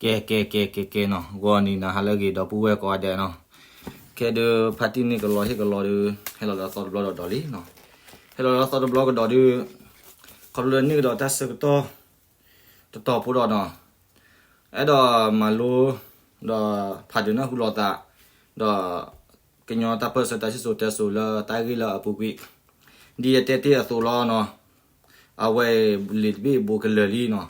ကဲ ကဲ ကဲ ကဲ ကဲနီၤ, ဂီၤနံၤနၤဟါလၢအဂ့ၤ ဒီပုၢ်ဝဲၢ်ကိးဂၤဒဲးနီၤ. ခဲဒုးဖါတံၢ်န့ၣ်ကလီဟ့ၣ်ကလီဒုး ဟဲလီၤလၢအသီတဘျီဒီးဒီးလံနီၤ. ဟဲလီၤလၢအသီတဘျီကဒီးဒုး ခီဖျိလၢန့ၢ်ကဒီးတၢ်ဆၢကတီၢ် တတီၤဖိဒီးနီၤ, အဲၣ်ဒိးမၤလိ ဒီးဖးဒုးနၢ်ဟူလိာ်သး ဒီး ကညီတၢ်ပၢၢ်ဆၢတၢ်စံၣ်စိၤတဲစိၤလၢတၢ်ဂ့ၢ်လၢအပူၤကွံာ် ဒ်ယတဲတ့ၢ်အသိးလီၤနီၤ. အဝဲလံာ်တဘ့ၣ်ဘူးကလၢာ်လံနီၤ. လံာ်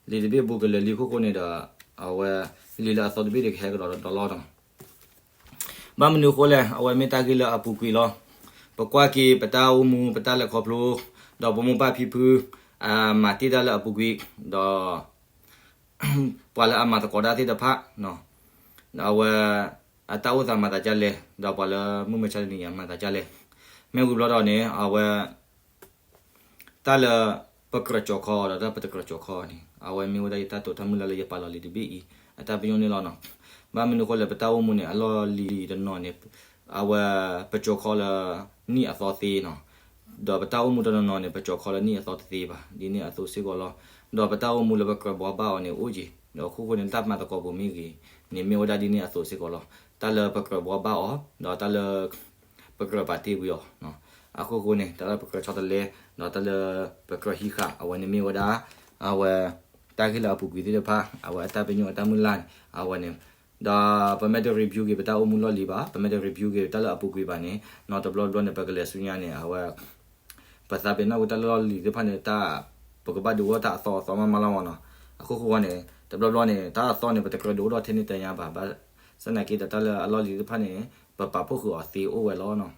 တဘ့ၣ်ဘူးကလၢာ်လံအဃိဃိန့ၣ်ဒီး အဝဲလံာ်လၢအသီတဘ့ၣ်ဒုးကဟဲကဒီးဒီးလီၤနီၤ. ဘၣ်မနုၤအဃိလဲၣ်, အဝဲမ့ၢ်တၢ်ဂ့ၢ်လၢအပူၤကွံာ်လီၤ. ပကွၢ်က့ၤပတၢ်အိၣ်မူ ပတၢ်လဲၤခီဖျိ ဒီးပမိၢ်ပၢ်ဖံဖု အမၤတ့ၢ်တၢ်လၢအပူၤကွံာ် ဒီး ပှၤလၢအမၤသကိးတၢ်သ့ၣ်တဖၣ် အဝဲ အတၢ်အိၣ်သးမၤသးဒ်လဲၣ်, ဒီးပှၤလၢမုၢ်မဆါတနံၤညါမၤသးဒ်လဲၣ်. မ့ၢ်ဝံၤဘျီဒီးန့ၣ် အဝဲ တၢ်လၢပကြၢးကၠီၤခီဒီးတၢ်ပတကြၢးကၠီၤခီန့ၣ် အဝဲမ့ၢ်ဝဲဒၣ်ယတၢ်တိာ်တၢ်မုၢ်လၢ်လၢယပာ်လီၤလံာ်တဘ့ၣ်အံၤ အတၢ်ပညိၣ်န့ၣ်လီၤနီၤ. ဘၣ်မနုၤအဃိလဲၣ်, ပတၢ်အိၣ်မူန့ၣ် အလီၢ်လံၤတနီၤန့ၣ် အဝဲပကၠီၤခီလၢနံၣ်အသီသ့နီၤ. ဒီးပတၢ်အိၣ်မူတနီၤနီၤန့ၣ် ပကၠီၤခီလၢနံၣ်အသီတသ့ဘၣ်, ဒ်န့ၣ်အသိးစ့ၢ်ကီးလီၤ. ဒီးပတၢ်အိၣ်မူလၢပကြၢးဘှီဘၣ်အီၤန့ၣ်အိၣ်က့ၤ, ဒီးအခိၣ်ဃိန့ၣ် တၢ်မၤသကိးပူၤမ့ၢ်ဂ့ၤန့ၣ် မ့ၢ်ဝဲဒၣ်ဒ်န့ၣ်အသိးစ့ၢ်ကီးလီၤ. တၢ်လၢပကြၢးဘှီဘၣ်အီၤ ဒီးတၢ်လၢ ပကြၢးပာ်တ့ၢ်ကွံာ်အီၤ, အခိၣ်ဃိန့ၣ် တၢ်လၢပကြၢးဆီတလဲ ဒီးတၢ်လၢပကြၢးဟံးဃာ် အဝဲန့ၣ်မ့ၢ်ဝဲဒၣ် အဝဲ တၢ်ဂ့ၢ်လၢအပူၤကွံာ်သ့ၣ်တဖၣ် အဝဲအတၢ်ပညိၣ်အတၢ်မုၢ်လၢ်န့ၣ် အဝဲန့ၣ် ဒီးပမ့ၢ်တ review က့ၤပတၢ်အိၣ်မူလီၢ်လံၤဘၣ်, ပမ့ၢ်တ review က့ၤတၢ်လၢအပူၤကွံာ်ဘၣ်န့ၣ် နီတဘျီဘျီန့ၣ် ပကလဲၤဆူညါန့ၣ် အဝဲ ပသးပ့ၤနီၣ်ကွံာ်တၢ်လၢလီၢ်လံၤသ့ၣ်တဖၣ်န့ၣ် တၢ် ပကဘၣ်ဒုးအိၣ်တၢ်အသီအသီမးမးလီၤမးနီၤ. အခိၣ်ဃိန့ၣ် တဘျီဘျီန့ၣ် တၢ်အသီန့ၣ် ပတကြၢးဒုးအိၣ်ဒီးထဲန့ၣ်တညါဘၣ်, ဘၣ်ဆၣ်သနာ်က့ဒီးတၢ်လၢအလီၢ်လံၤသ့ၣ်တဖၣ်န့ၣ် ပပာ်ဖှိၣ်ဃုာ်အီၤသ့အိၣ်ဝဲလီၤနီၤ.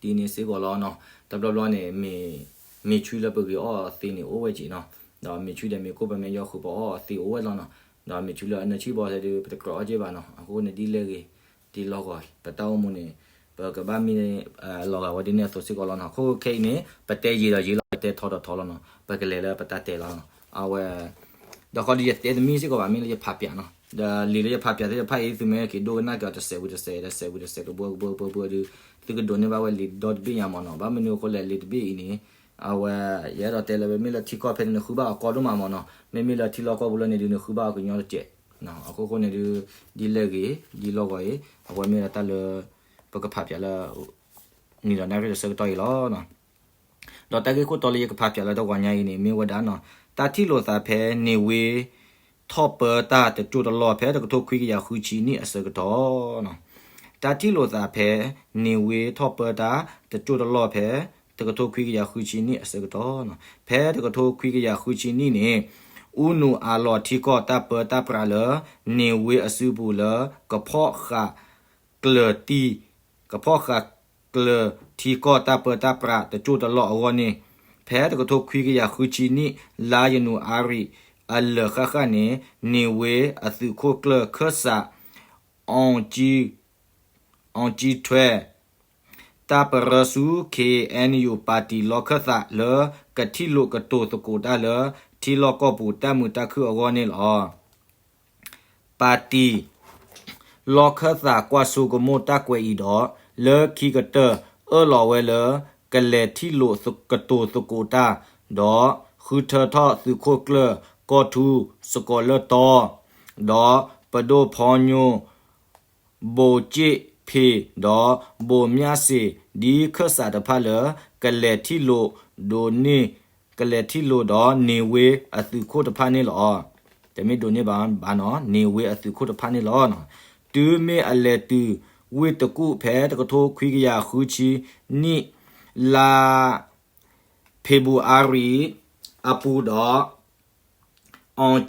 ဒ်န့ၣ်စ့ၢ်ကီးလီၤနီၤ. တဘျီဘျီန့ၣ် မ့ၢ် မ့ၢ်ဆွံလၢပဂ့ၤအီၣ်အီၤသ့န့ၣ်အိၣ်ဝဲက့ၤနီၤ. ဒီးမ့ၢ်ဆွံဒီးမ့ၢ်ကိၣ်ပမ့ၢ်ယီၤဃုာ်ပအီၣ်အီၤသ့အိၣ်ဝဲလီၤနီၤ. ဒီးမ့ၢ်ဆွံလၢအနၢဆံၣ်ဘီသ့ဒုး ပတကြၢးအီၣ်က့ၤဘၣ်နီၤ. အဃိန့ၣ်ဒ်လဲၣ်ဂ့ၤ ဒ်လီၢ်ဂီၤ ပတၢ်အိၣ်မူန့ၣ် ပကဘၣ်မ့ၢ် လီၤဂာ်ဝဲဒ်န့ၣ်အသိးစ့ၢ်ကီးလီၤနီၤ. အခိၣ်ခဲအံၤန့ၣ် ပတဲယံာ်ဒီးယံာ်လီၤ ပတဲထီဒီးထီလီၤနီၤ. ပကလဲၤလၢပတၢ်တဲလီၤနီၤ. အဝဲ ဒီးဃီဒီးယတဲတမံၤစ့ၢ်ကီးဘၣ် မ့ၢ်လၢယဖးပၠးနီၤ. ဒီးလံာ်လၢယဖးပၠးသ့ၣ်တဖၣ်အံၤ သုမ့ၢ်က့ၤဒိကနၣ်က့ၤအီၤတစဲးဝံၤတစဲး တစဲးဝံၤတစဲး ကဘှီကဘှီကဘှီကဘှီဒုး သုကဒိးန့ၢ်ဘၣ်ဝဲလံာ်ဒီတဘ့ၣ်ညါမးနီၤ. ဘၣ်မနုၤအဃိလဲၣ် လံာ်တဘ့ၣ်အံၤန့ၣ် အဝဲ ယအဲၣ်ဒိးတဲလၢ မ့မ့ၢ်လၢထံကီၢ်ဖဲန့ၣ် နဃုဘၣ်အီၤကီဒိၣ်မးမးနီၤ. မ့မ့ၢ်လၢထံလီၢ်ကီၢ်ပူၤလၢန့ၣ်ဒုး နဃုဘၣ်အီၤကညီတစဲး. အခိၣ်ဃိန့ၣ်ဒုး ဒ်လဲၣ်ဂ့ၤ ဒ်လီၢ်ဂီၤအံၤ အဝဲမ့ၢ်ဒၣ်တၢ်လၢ ပကဖးပၠးလၢ နံၤဒီးနၣ်ရံၣ်တဆၢကတီၢ်အံၤလီၤ. ဒီးတၢ်ဂ့ၢ်ခိၣ်တီလၢယကဖးပၠးလၢတဂီၤညါအံၤန့ၣ် မ့ၢ်ဝဲဒၣ်နီၤ တၢ်ထံၣ်လိာ်သးဖဲန့ၣ်ဝ့ ထီၣ်ပၢတၢ်တကၠိၢ်တလီၢ် ဖဲတကထိခွံကယၤဃုဆံနံၣ်အဆၢကတီၢ်နီၤ. တၢ်ထံၣ်လိာ်သးဖဲန့ၣ်ဝ့ထီၣ်ပၢတၢ်တကၠိၢ်တလီၢ် ဖဲတကထိခွံကယၤဃုဆံနံၣ်အဆၢကတီၢ်နီၤ. ဖဲတကထိခွံကယၤဃုဆံနံၣ်န့ၣ် အူနူးအးလီၤထံကီၢ်တၢ်ပၢတၢ်ပြးလၢ န့ၣ်ဝ့အစုပူၤလၢ ကဖီၣ်ဃာ် ကျၢၤတံၢ် ကဖီၣ်ဃာ်ကျၢၤထံကီၢ်တၢ်ပၢတၢ်ပြးတကၠိၢ်တလီၢ်အဂီၢ်န့ၣ် ဖဲတကထိခွံကယၤဃုဆံနံၣ် လါယနူၤအါရံၤအလၢာ်ဃၣ်ဃၣ်န့ၣ် န့ၣ်ဝ့အသုးခိၣ်ကျၢၢ်ခၢၣ်စး အီ အီကၠံထွဲ တၢ်ပရၢဆူ ခ့ၣ်အဲၣ်ယူၣ် ပၣ်တံၣ်လီၢ်ခၢၣ်သးလၢ ကထံၣ်လိာ်ကတိၤသကိးတၢ်လၢ ထံလီၢ်ကီၢ်ပူၤတၢ်မုာ်တၢ်ခုၣ်အဂီၢ်န့ၣ်လီၤ. ပၣ်တံၣ်လီၢ်ခၢၣ်သးကွၢ်ဆိကမိၣ်တၢ်ကွဲးအံၤဒီး လၢခံကတၢၢ်အၢၣ်လီၤဝဲလၢ ကလဲၤထံၣ်လိာ်ကတိၤသကိးတၢ် ဒီးဃုထၢထီၣ်သုးခိၣ်ကျၢၢ်ကီၢ်ထူ စကီၤလၢၢ်တီ ဒီးပဒိၣ်ဖီညိ ဘိးကၠ့ၣ်ဖ့ၣ် ဒီးဘိးမျၢ်စ့ၣ် ဒ်ခၢၣ်စးတဖၣ်လၢ ကလဲၤထံၣ်လိာ်ဒိးန့ၢ် ကလဲၤထံၣ်လိာ်ဒီးန့ၣ်ဝ့အသုးခိၣ်တဖၣ်န့ၣ်လီၤ. တမ့ၢ်ဒိးန့ၢ်ဘၣ်ဘၣ်နီၤ န့ၣ်ဝ့အသုးခိၣ်တဖၣ်န့ၣ်လီၤ. တုၤမ့ၢ်အလဲၤတုၤဝ့ၢ်တကူၣ်ဖဲတကထိခွံကယၤဃုဆံနံၣ် လါ ဖ့ၤဘြူၤအါရံၤအပူၤ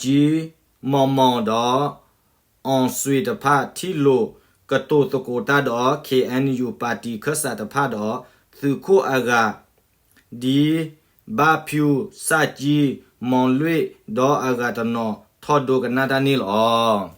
ဒီး အီကၠံ မီၢ်မီၢ်ဒီး အီစွ့ၤတဖၣ်ထံၣ်လိာ်ကတိၤသကိးတၢ်ဒီး ခ့ၣ်အဲၣ်ယူၣ် ပၣ်တံၣ်ခၢၣ်စးတဖၣ်ဒီး သုးခိၣ်အဂၤ ဒ်ဘၣ်ဖၠူၣ် စၣ်ကၠံ မီၢ်လွ့ၣ် ဒီးအဂၤတနီၤ ထီၣ်ဒိကနၣ်တၢ်န့ၣ်လီၤ.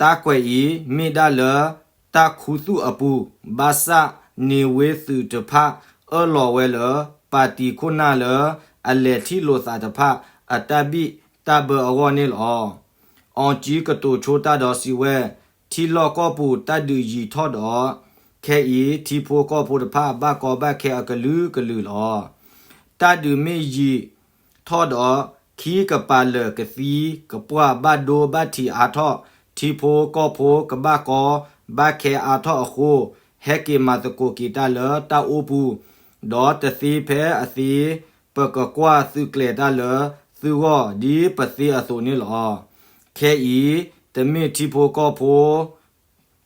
တၢ်ကွဲးအံၤ မ့ၢ်ဒၣ်လၢတၢ်ခူသူၣ်အပူၤ ဘၣ်ဆၣ်န့ၣ်ဝ့သုးတဖၣ် အၢၣ်လီၤဝဲလၢ ပၣ်တံၣ်ခိၣ်နၢ်လၢ အလဲၤထံၣ်လိာ်သးတဖၣ် အတၢ်ဘံၣ်တၢ်ဘၢအဂီၢ်န့ၣ်လီၤ. အီကၠံကတိၤဆိတၢ်ဒီးစံးဝဲ ထံလီၢ်ကီၢ်ပူၤတၢ်ဒုးယံာ်ထီၣ်ဒီး ခဲအံၤထံဖိကီၢ်ဖိတဖၣ် ဘၣ်ကီဘၣ်ခဲအကလုာ်ကလုာ်လီၤ. တၢ်ဒုးမ့ၢ်ယံာ်ထီၣ်ဒီး ခံကပၤလၢာ်ကသံကပှၢ်ဘၣ်ဒိဘၣ်ထံးအါထီၣ်, ထံဖိကီၢ်ဖိကဘၣ်ကီဘၣ်ခဲအါထီၣ်အဃိ, ဟဲက့ၤမၤသကိးက့ၤတၢ်လၢတၢ်အိၣ်ပူၤ, ဒီးတသ့ဖဲအသ့ ပကကွၢ်သုးကျဲၤတၢ်လၢသုဂီၢ်ဒ်ပသ့အသိးန့ၣ်လီၤ. ခဲအံၤ တမ့ၢ်ထံဖိကီၢ်ဖိ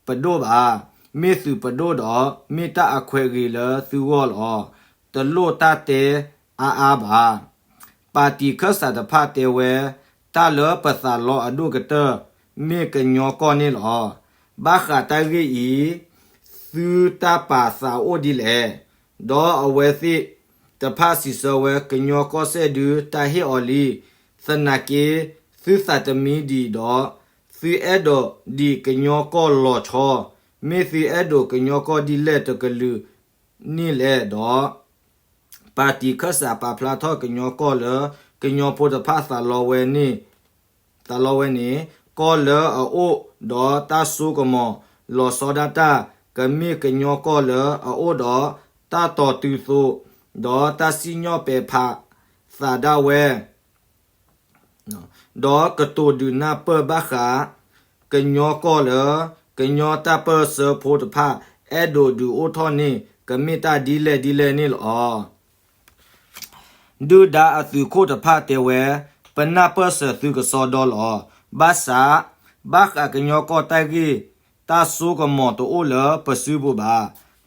ပဒိၣ်ဘၣ်, မ့ၢ်သုးပဒိၣ်ဒီး မ့ၢ်တၢ်အခွဲးဂ့ၤလၢသုဂီၢ်လီၤ. တလိၣ်တၢ်တဲအါအါဘၣ်. ပၣ်တံၣ်ခၢၣ်စးတဖၣ်တဲဝဲ, တၢ်လၢပသးလီအဒိၣ်ကတၢၢ် မ့ၢ်ကညီကီၢ်န့ၣ်လီၤ. ဘၣ်ဃးတၢ်ဂ့ၢ်အံၤ, သုတၢ်ပာ်သးအိၣ်ဒ်လဲၣ်. ဒီးအဝဲသ့ၣ်တဖၣ်စံးဆၢဝဲ, ကညီကီၢ်စဲၣ်ဒုးတၢ်ဟ့ၣ်အီၤလံ. သနာ်က့ သုသးတမံဒံးဒီး သုအဲၣ်ဒိးဒံးကညီကီၢ်လီၤဆီ, မ့ၢ်သုအဲၣ်ဒိးကညီကီၢ်ဒ်လဲၣ်တကလုာ်န့ၣ်လဲၣ်ဒီး ပၣ်တံၣ်ခၢၣ်စးပာ်ဖျါထီၣ်ကညီကီၢ်လၢ ကညီဖိတဖၣ်သးလီဝဲန့ၣ်, သးလီဝဲန့ၣ်, ကီၢ်လၢအအိၣ်ဒီးတၢ်စိကမီၤလီၤဆီဒၣ်တၢ် ကမ့ၢ်ကညီကီၢ်လၢအအိၣ်ဒီးတၢ်တီၤတုၤသိး ဒီးတၢ်စံၣ်ညီၣ်ပဲာ်ဖးသးဒၣ်ဝဲ ဒီးကတိၤဒုးနၢ်ပၢၢ်ဘၣ်ဃး ကညီကီၢ်လၢ ကညီတၢ်ပၢၢ်ဆၢဖိတဖၣ် အဲၣ်ဒိးဒုးအိၣ်ထီၣ်န့ၣ် ကမ့ၢ်တၢ်ဒ်လဲၣ်ဒ်လဲၣ်န့ၣ်လီၤ. ဒုၣ်ဒါအသုးခိၣ်တဖၣ်တဲဝဲ, ပနၢ်ပၢၢ်စၢၤသုကစီဒီလီၤ. ဘၣ်ဆၣ် ဘၣ်ဃးကညီကီၢ်တၢ်ဂ့ၢ် တၢ်စိကမီၤတအိၣ်လၢပစုပူၤဘၣ်.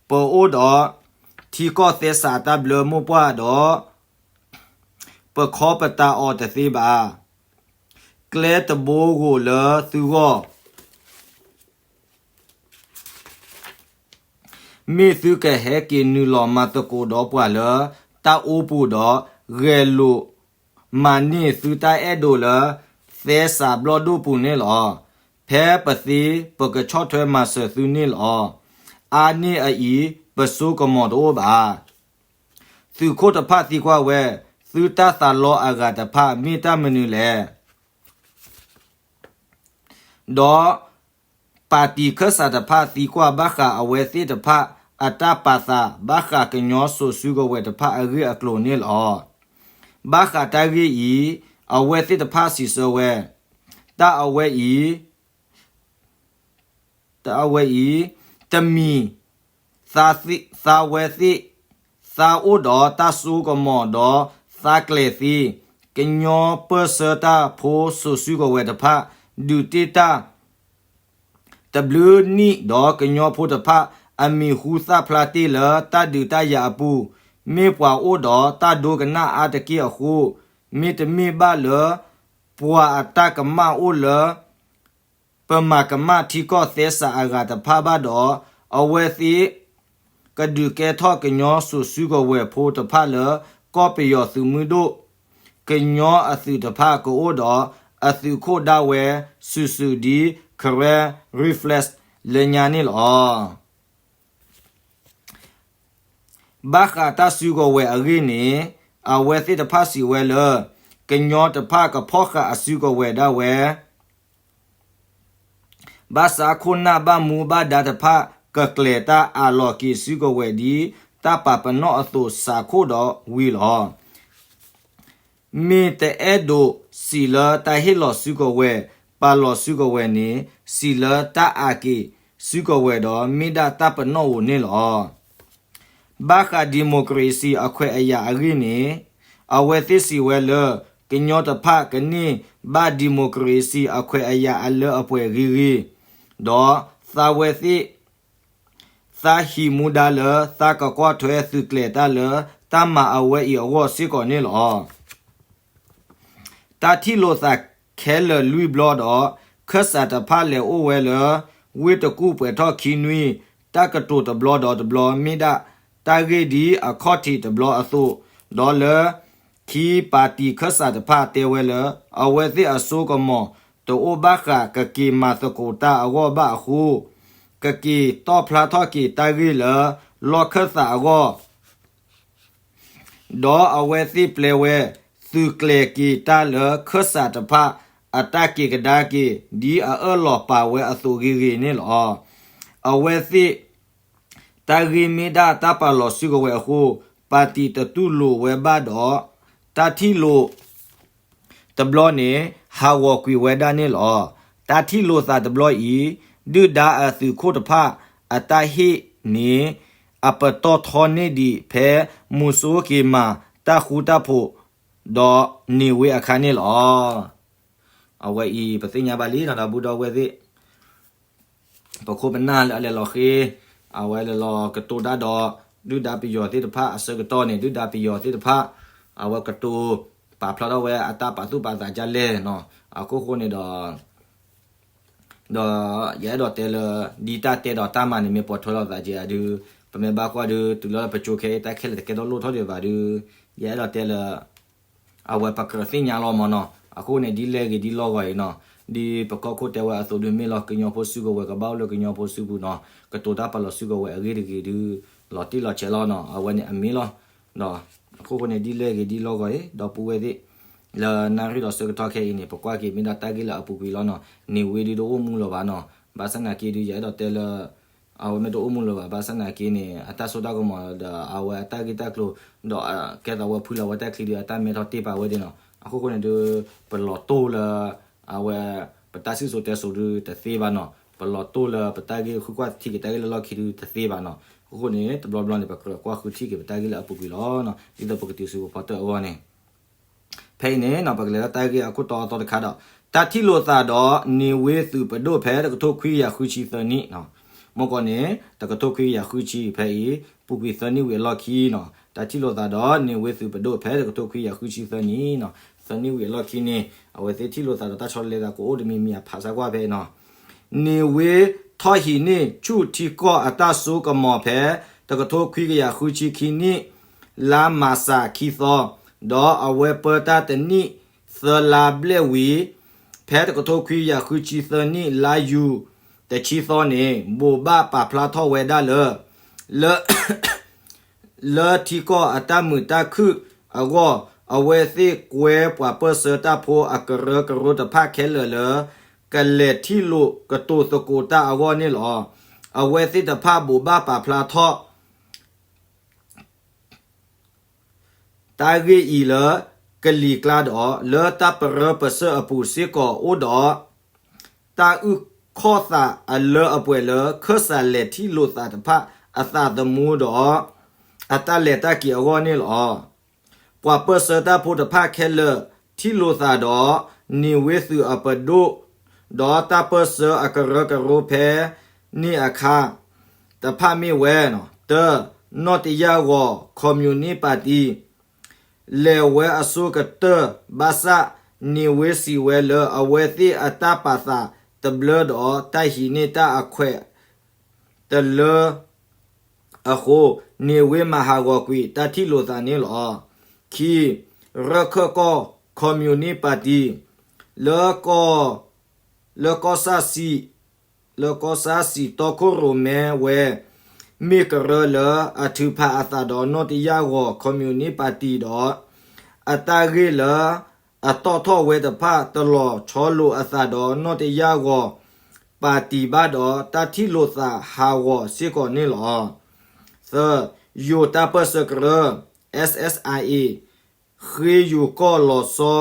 ပအိၣ်ဒီး ထံကီၢ်သဲစးတၢ်ဘျၢမိၢ်ပှၢ်ဒီး ပခီပတာ်အီၤတသ့ဘၣ်. ကျဲတဘိဂိာ်လၢသုဂီၢ် မ့ၢ်သုကဟဲက့ၤနုာ်လီၤမၤသကိးဒီးပှၤလၢတၢ်အိပူၤဒီး ဂဲၤလိာ်မၤန့ၢ်သုတၢ်အဲၣ်ဒိးလၢ သဲစးဘျီၣ်ဒိၣ်ပူၤန့ၣ်လီၤ. ဖဲပသ့ပကဆီၣ်ထွဲမၤစၢၤသုန့ၣ်လီၤ. အါန့ၢ်အအံၤ ပစိကမီၤတအိၣ်ဘၣ်. သုးခိၣ်တဖၣ်သံကွၢ်ဝဲ, သုတၢ်သးလီအဂၤတဖၣ်မ့ၢ်တၢ်မနုၤလဲၣ်. ဒီး ပၣ်တံၣ်ခၢၣ်စးတဖၣ်သံကွၢ်ဘၣ်ဃးအဝဲသ့ၣ်တဖၣ်အတၢ်ပာ်သး ဘၣ်ဃးကညီစိာ်စုကဝဲၤတဖၣ်အဂ့ၢ်အကျိၤန့ၣ်လီၤ. ဘၣ်ဃးတၢ်ဂ့ၢ်အံၤ အဝဲသ့ၣ်တဖၣ်စံးဆၢဝဲ, တၢ်အဝဲအံၤ တၢ်အဝဲအံၤ တမံၤ သးဝဲသ့ၣ် သးအိၣ်ဒီးတၢ်စိကမီၤဒီးသးကျဲၤသ့, ကညီပၢၢ်ဆၢတၢ်ဖိစိာ်စုကဝဲၤတဖၣ် ဒုးတ့ၢ်တၢ် တဘျုးနံၣ်ဒီးကညီဖိတဖၣ် အမံၤဟူသၣ်ဖျါတ့ၢ်လၢတၢ်ဒုးတၢ်ယၤအပူၤ, မ့ၢ်ပှၤအိၣ်ဒီးတၢ်ဒိကနၣ်အါတက့ၢ်အဃိ, မ့တမ့ၢ်ဘၣ်လၢ ပှၤအတၢ်ကမၣ်အိၣ်လၢ ပမၤကမၣ်ထံကီၢ်သဲစးအဂၤတဖၣ်ဘၣ်ဒီး, အဝဲသ့ၣ် ကဒုးကဲထီၣ်ကညီစိာ်စုကဝဲၤဖိတဖၣ်လၢ ကီၢ်ပယီၤသုးမုၢ်ဒိၣ် ကညီအသုးတဖၣ်ကအိၣ်ဒီးအသုးခိၣ်ဒၣ်ဝဲ စုာ်စုာ်ဒ် Karen Reflex လၢညါန့ၣ်လီၤ. ဘၣ်ဃးတၢ်စုကဝဲၤအဂ့ၢ်န့ၣ် အဝဲသ့ၣ်တဖၣ်စံးဝဲလၢ ကညီတဖၣ်ကဖီၣ်ဃာ်အစုကဝဲၤဒၣ်ဝဲ ဘၣ်ဆၣ်ခိၣ်နၢ်ဘၣ်မူဘၣ်ဒါတဖၣ်ကကျဲၤတၢ်အးလီၤက့ၤစုကဝဲၤဒ်တၢ်ပာ်ပနီၣ်အသိးစးခိၣ်ဒီးဝံၤလီၤ. မ့ၢ်တအဲၣ်ဒိးစံးလၢတၢ်ဟ့ၣ်လီၤစုကဝဲၤ ပာ်လီၤစုကဝဲၤန့ၣ် စံးလၢတၢ်အးက့ၤစုကဝဲၤဒီးမ့ၢ်ဒၣ်တၢ်ပနီၣ်ဧိၤန့ၣ်လီၤ. ဘၣ်ဃးဒံၣ်မိၣ်ခြ့ၣ်စံၣ်အခွဲးအယာ်အဂ့ၢ်န့ၣ် အဝဲသ့ၣ်စံးဝဲလၢ ကညီတဖၣ်ကန့ၢ်ဘၣ်ဒံၣ်မိၣ်ခြ့ၣ်စံၣ်အခွဲးအယာ်အလၢအပှဲၤဂ့ၤဂ့ၤ, ဒီးသးဝဲသ့ၣ် သးဟံးမူဒါလၢသးကကွၢ်ထွဲသုးကျဲၤတၢ်လၢတၢ်မၤအဝဲအံၤအဂီၢ်စ့ၢ်ကီးန့ၣ်လီၤ. တၢ်ထံၣ်လိာ်သးခဲလၢာ်လွံၢ်ဘျီဒီး ခၢၣ်စးတဖၣ်လဲၤအိၣ်ဝဲလၢ ဝ့ၢ်တကူၣ်ပှဲၤထီၣ်ခံနွံ တၢ်ကတိၤတဘျီဒီးတဘျီ မ့ၢ်ဒၣ်တၢ်ဂ့ၢ်ဒ်အခီၣ်ထံးတဘျီအသိး, ဒီးလၢခံပၣ်တံၣ်ခၢၣ်စးတဖၣ်တဲဝဲလၢ အဝဲသ့ၣ်အစိကမီၤတအိၣ်ဘၣ်ဃးကက့ၤမၤသကိးတၢ်အဂီၢ်ဘၣ်အဃိ ကက့ၤတီၣ်ဖျါထီၣ်က့ၤတၢ်ဂ့ၢ်လၢလီၢ်ခၢၣ်သးအဂီၢ် ဒီးအဝဲသ့ၣ်ပျဲဝဲ သုးကျဲၤက့ၤတၢ်လၢခၢၣ်စးတဖၣ် အတၢ်က့ၤကဒါက့ၤ ဒ်အအၢၣ်လီၤပာ်ဝဲအသိးဂ့ၤဂ့ၤန့ၣ်လီၤ. အဝဲသ့ၣ် တၢ်ဂ့ၢ်မ့ၢ်ဒၣ်တၢ်ပာ်လီၤစုကဝဲၤအဃိ, ပၣ်တံၣ်တတူၢ်လိာ်ဝဲဘၣ်ဒီး တၢ်ထံၣ်လိာ်တဘျီန့ၣ် ဟးဂီၤကွံာ်ဝဲဒၣ်န့ၣ်လီၤ. တၢ်ထံၣ်လိာ်သးတဘျီအံၤ ဒုၣ်ဒါအသုးခိၣ်တဖၣ်အတၢ်ဟ့ၣ်န့ၣ် အပတီၢ်ထီန့ၢ်ဒံးဖဲမူးစိက့ၤမၤတၢ်ဃူတၢ်ဖိးဒီးန့ၢ်ဝ့အခါန့ၣ်လီၤ. အဝဲအံၤပသ့ၣ်ညါဘၣ်လံနီၤ ဒီပုၢ်ဒီဝဲၢ်သ့ၣ် ပခိၣ်ပနၢ်လၢအလဲၤလီၤဃ့ အဝဲလဲၤလီၤကတိၤတၢ်ဒီး ဒုၣ်ဒါပယီၤသ့ၣ်တဖၣ်အဆၢကတီၢ်န့ၣ် ဒုၣ်ဒါပယီၤသ့ၣ်တဖၣ် အဝဲကတိၤပာ်ဖျါထီၣ်ဝဲအတၢ်ပာ်သူၣ်ပာ်သးဒ်လဲၣ်နီၤ. အခိၣ်ဃိန့ၣ်ဒီး ဒီးယအဲၣ်ဒိးတဲလၢ ဒ်တၢ်တဲဒီးတၢ်မၤန့ၣ် မ့ၢ်ပိာ်ထွဲလိာ်သးကဲဒုး ပမ့ၢ်ဘၣ်ကွၢ်ဒုး တုၤလၢပကိၤခဲအံၤ တၢ်ခဲလၢာ်တကဲထီၣ်လိၣ်ထီၣ်ဒံးဘၣ်ဒုး ယအဲၣ်ဒိးတဲလၢ အဝဲပကြၢးသ့ၣ်ညါလီၤမးနီၤ. အဃိန့ၣ် ဒ်လဲၣ်ဂ့ၤဒ်လီၢ်ဂီၤအံၤနီၤ, ဒ်ပကီၢ်ခိၣ်တဲဝဲအသိးဒုး မ့ၢ်လီၤကညီဖိစုကဝဲၤ ကဘၣ်အိၣ်လၢကညီဖိစုပူၤနီၤ, ကတိၤတၢ်ပာ်လီၤစုကဝဲၤအဂ့ၢ်တဂ့ၤဒုး လီၤတံၢ်လီၤဆဲးလီၤနီၤ. အဝဲန့ၣ်အမ့ၢ်လီၤ. ဒီးအခိၣ်ဃိန့ၣ် ဒ်လဲၣ်ဂ့ၤဒ်လီၢ်ဂီၤအံၤ ဒီပုၢ်ဝဲၢ်သ့ၣ် လၢနၣ်ရံၣ်ဒီးဆၢကတီၢ်ခဲအံၤန့ၣ် ပကွၢ်က့ၤမ့ၢ်ဒၣ်တၢ်ဂ့ၢ်လၢအပူၤကွံာ်လီၤနီၤ. န့ၢ်ဝ့ဒုးတအိၣ်မူလၢၤဘၣ်နီၤ. ဘၣ်ဆၣ်နာ်က့ဒုး ယအဲၣ်ဒိးတဲလၢ အဝဲမ့ၢ်တအိၣ်မူလၢၤဘၣ် ဘၣ်ဆၣ်နာ်က့န့ၣ် အတၢ်စိတၢ်ကမီၤဒီးအဝဲအတၢ်ဂ့ၢ်တၢ်ကျိၤ ဒီးကဲသိးဝဲဖုလီၤဝဲတၢ်ချံဒုး အတၢ်မဲထီၣ်တ့ၢ်ပာ်ဝဲဒၣ်နီၤ. အခိၣ်ဃိန့ၣ်ဒုး ပလီၤတိၢ်လၢ အဝဲ ပတၢ်စံၣ်စိၤတဲစိၤဒုးတသ့ဘၣ်နီၤ. ပလီၤတိၢ်လၢပတၢ်ဂ့ၢ်ဃုကွၢ်ထံက့ၤတၢ်ဂ့ၢ်လၢလီၢ်ခံဒုးတသ့ဘၣ်နီၤ. အခိၣ်ဃိန့ၣ် တဘျီဘျီန့ၣ် ပကြၢးကွၢ်ဃုထံက့ၤပတၢ်ဂ့ၢ်လၢအပူၤကွံာ်လီၤ. ဒ်သိးပကတုၤဆူပဖီတၢၣ်အဂီၢ်န့ၣ် ဖဲအံၤန့ၣ်နီၤ ပကလဲၤလၢတၢ်ဂ့ၢ်အခိၣ်တီအသီတခါဒီး တၢ်ထံၣ်လိာ်သးဒီး န့ၢ်ဝ့သုးပဒိၣ်ဖဲ တကထိခွံကယၤဃုဆံသၢနံၣ်နီၤ. မ့ၢ်ကီးန့ၣ် တကထိခွံကယၤဃုဆံဖဲအံၤ ပူၤကွံာ်သၢနံၣ်ဝံၤအလီၢ်ခံနီၤ. တၢ်ထံၣ်လိာ်သးဒီး န့ၢ်ဝ့သုးပဒိၣ်ဖဲ တကထိခွံကယၤဃုဆံသၢနံၣ်နီၤ. သၢနံၣ်ဝံၤအလီၢ်ခံန့ၣ် အဝဲသ့ၣ်ထံၣ်လိာ်သးဒီးတၢ်ဆီတလဲသးကအိၣ်တမံၤမံၤအဖးဆၢကွၢ်ဖဲအံၤနီၤ. န့ၢ်ဝ့ထီၣ်ဟံးန့ၢ်ဆူၣ်ထံကီၢ်အတၢ်စိကမီၤဖဲ တကထိခွံကယၤဃုဆံခံနံၣ် လါမၢ်ၡးခံသီ, ဒီးအဝဲပၢတၢ်တနံၣ်သၢလါဘျဲၣ်ဝံၤ ဖဲတကထိခွံကယၤဃုဆံသၢနံၣ် လါယူၤတဆံသီန့ၣ် ဘိးဘၣ်ပာ်ဖျါထီၣ်ဝဲဒၣ်လၢ လၢ လၢထံကီၢ်အတၢ်မုာ်တၢ်ခုၣ်အဂီၢ် အဝဲသ့ၣ်ကွဲပှၤပၢၢ်ဆၢတၢ်ဖိအကရၢကရိတဖၣ်ခဲလၢာ်လၢ ကလဲၤထံၣ်လိာ်ကတိၤသကိးတၢ်အဂီၢ်န့ၣ်လီၤ. အဝဲသ့ၣ်တဖၣ်ဘိးဘၣ်ပာ်ဖျါထီၣ် တၢ်ဂ့ၢ်အံၤလၢ ကလံၤကျါဒီး လၢတၢ်ပရၢပစၢၢ်အပူၤစ့ၢ်ကီးအိၣ်ဒီး တၢ်အုၣ်ခီၣ်သးအလၢအပှဲၤလၢ ခၢၣ်စးလဲၤထံၣ်လိာ်သးတဖၣ်အသးသမူဒီး အတၢ်လဲၤတၢ်က့ၤအဂီၢ်န့ၣ်လီၤ. ပှၤပၢၢ်ဆၢတၢ်ဖိတဖၣ်ခဲလၢာ် ထံၣ်လိာ်သးဒီး န့ၢ်ဝ့သုးအပဒိၣ် ဒီးတၢ်ပၢၢ်ဆၢအကရၢကရိဖဲန့ၣ်အခါ တဖၣ်မ့ၢ်ဝဲ တၢ နီၣ်တယၢ်ဂီၤ ခီမယူၤနံၣ်ပၣ်တံ လဲၤဝဲအဆိကတၢၢ် ဘၣ်ဆၣ် န့ၢ်ဝ့စံးဝဲလၢအဝဲသ့ၣ်အတၢ်ပာ်သးတဘျၢဒီး တၢ်ဟံးန့ၢ်တၢ်အခွဲးတလၢအဃိ န့ၢ်ဝ့မၤဟးဂီၤကွံာ်တၢ်ထံၣ်လိာ်သးန့ၣ်လီၤ. ခံ, ရခၢၣ်ကီၢ် ခီမယူၤနံၣ်ပၣ်တံ လၢကီၢ် လၢကီၢ်စၢ်စံၣ် လၢကီၢ်စၢ်စံၣ်တီခိၣ်ရိၣ်မဲဝဲ မ့ၢ်ကရၢလၢအထုးဖးအသးဒီး နီၣ်တယၢ်ဂီၤ ခီမယူၤနံၣ်ပၣ်တံဒီး အတၢ်ဂ့ၢ်လၢအတီၣ်ထီၣ်ဝဲတဖၣ် တလီၤဆီလိာ်အသးဒီး နီၣ်တယၢ်ဂီၤပၣ်တံဘၣ်ဒီး တၢ်ထံၣ်လိာ်သးဟးဂီၤစ့ၢ်ကီးန့ၣ်လီၤ. သၢ, ယိၤတၢ်ပၢၢ်ဆၢကရၢ SSIA ဃ့ယိၤကီၢ်လီၤဆီ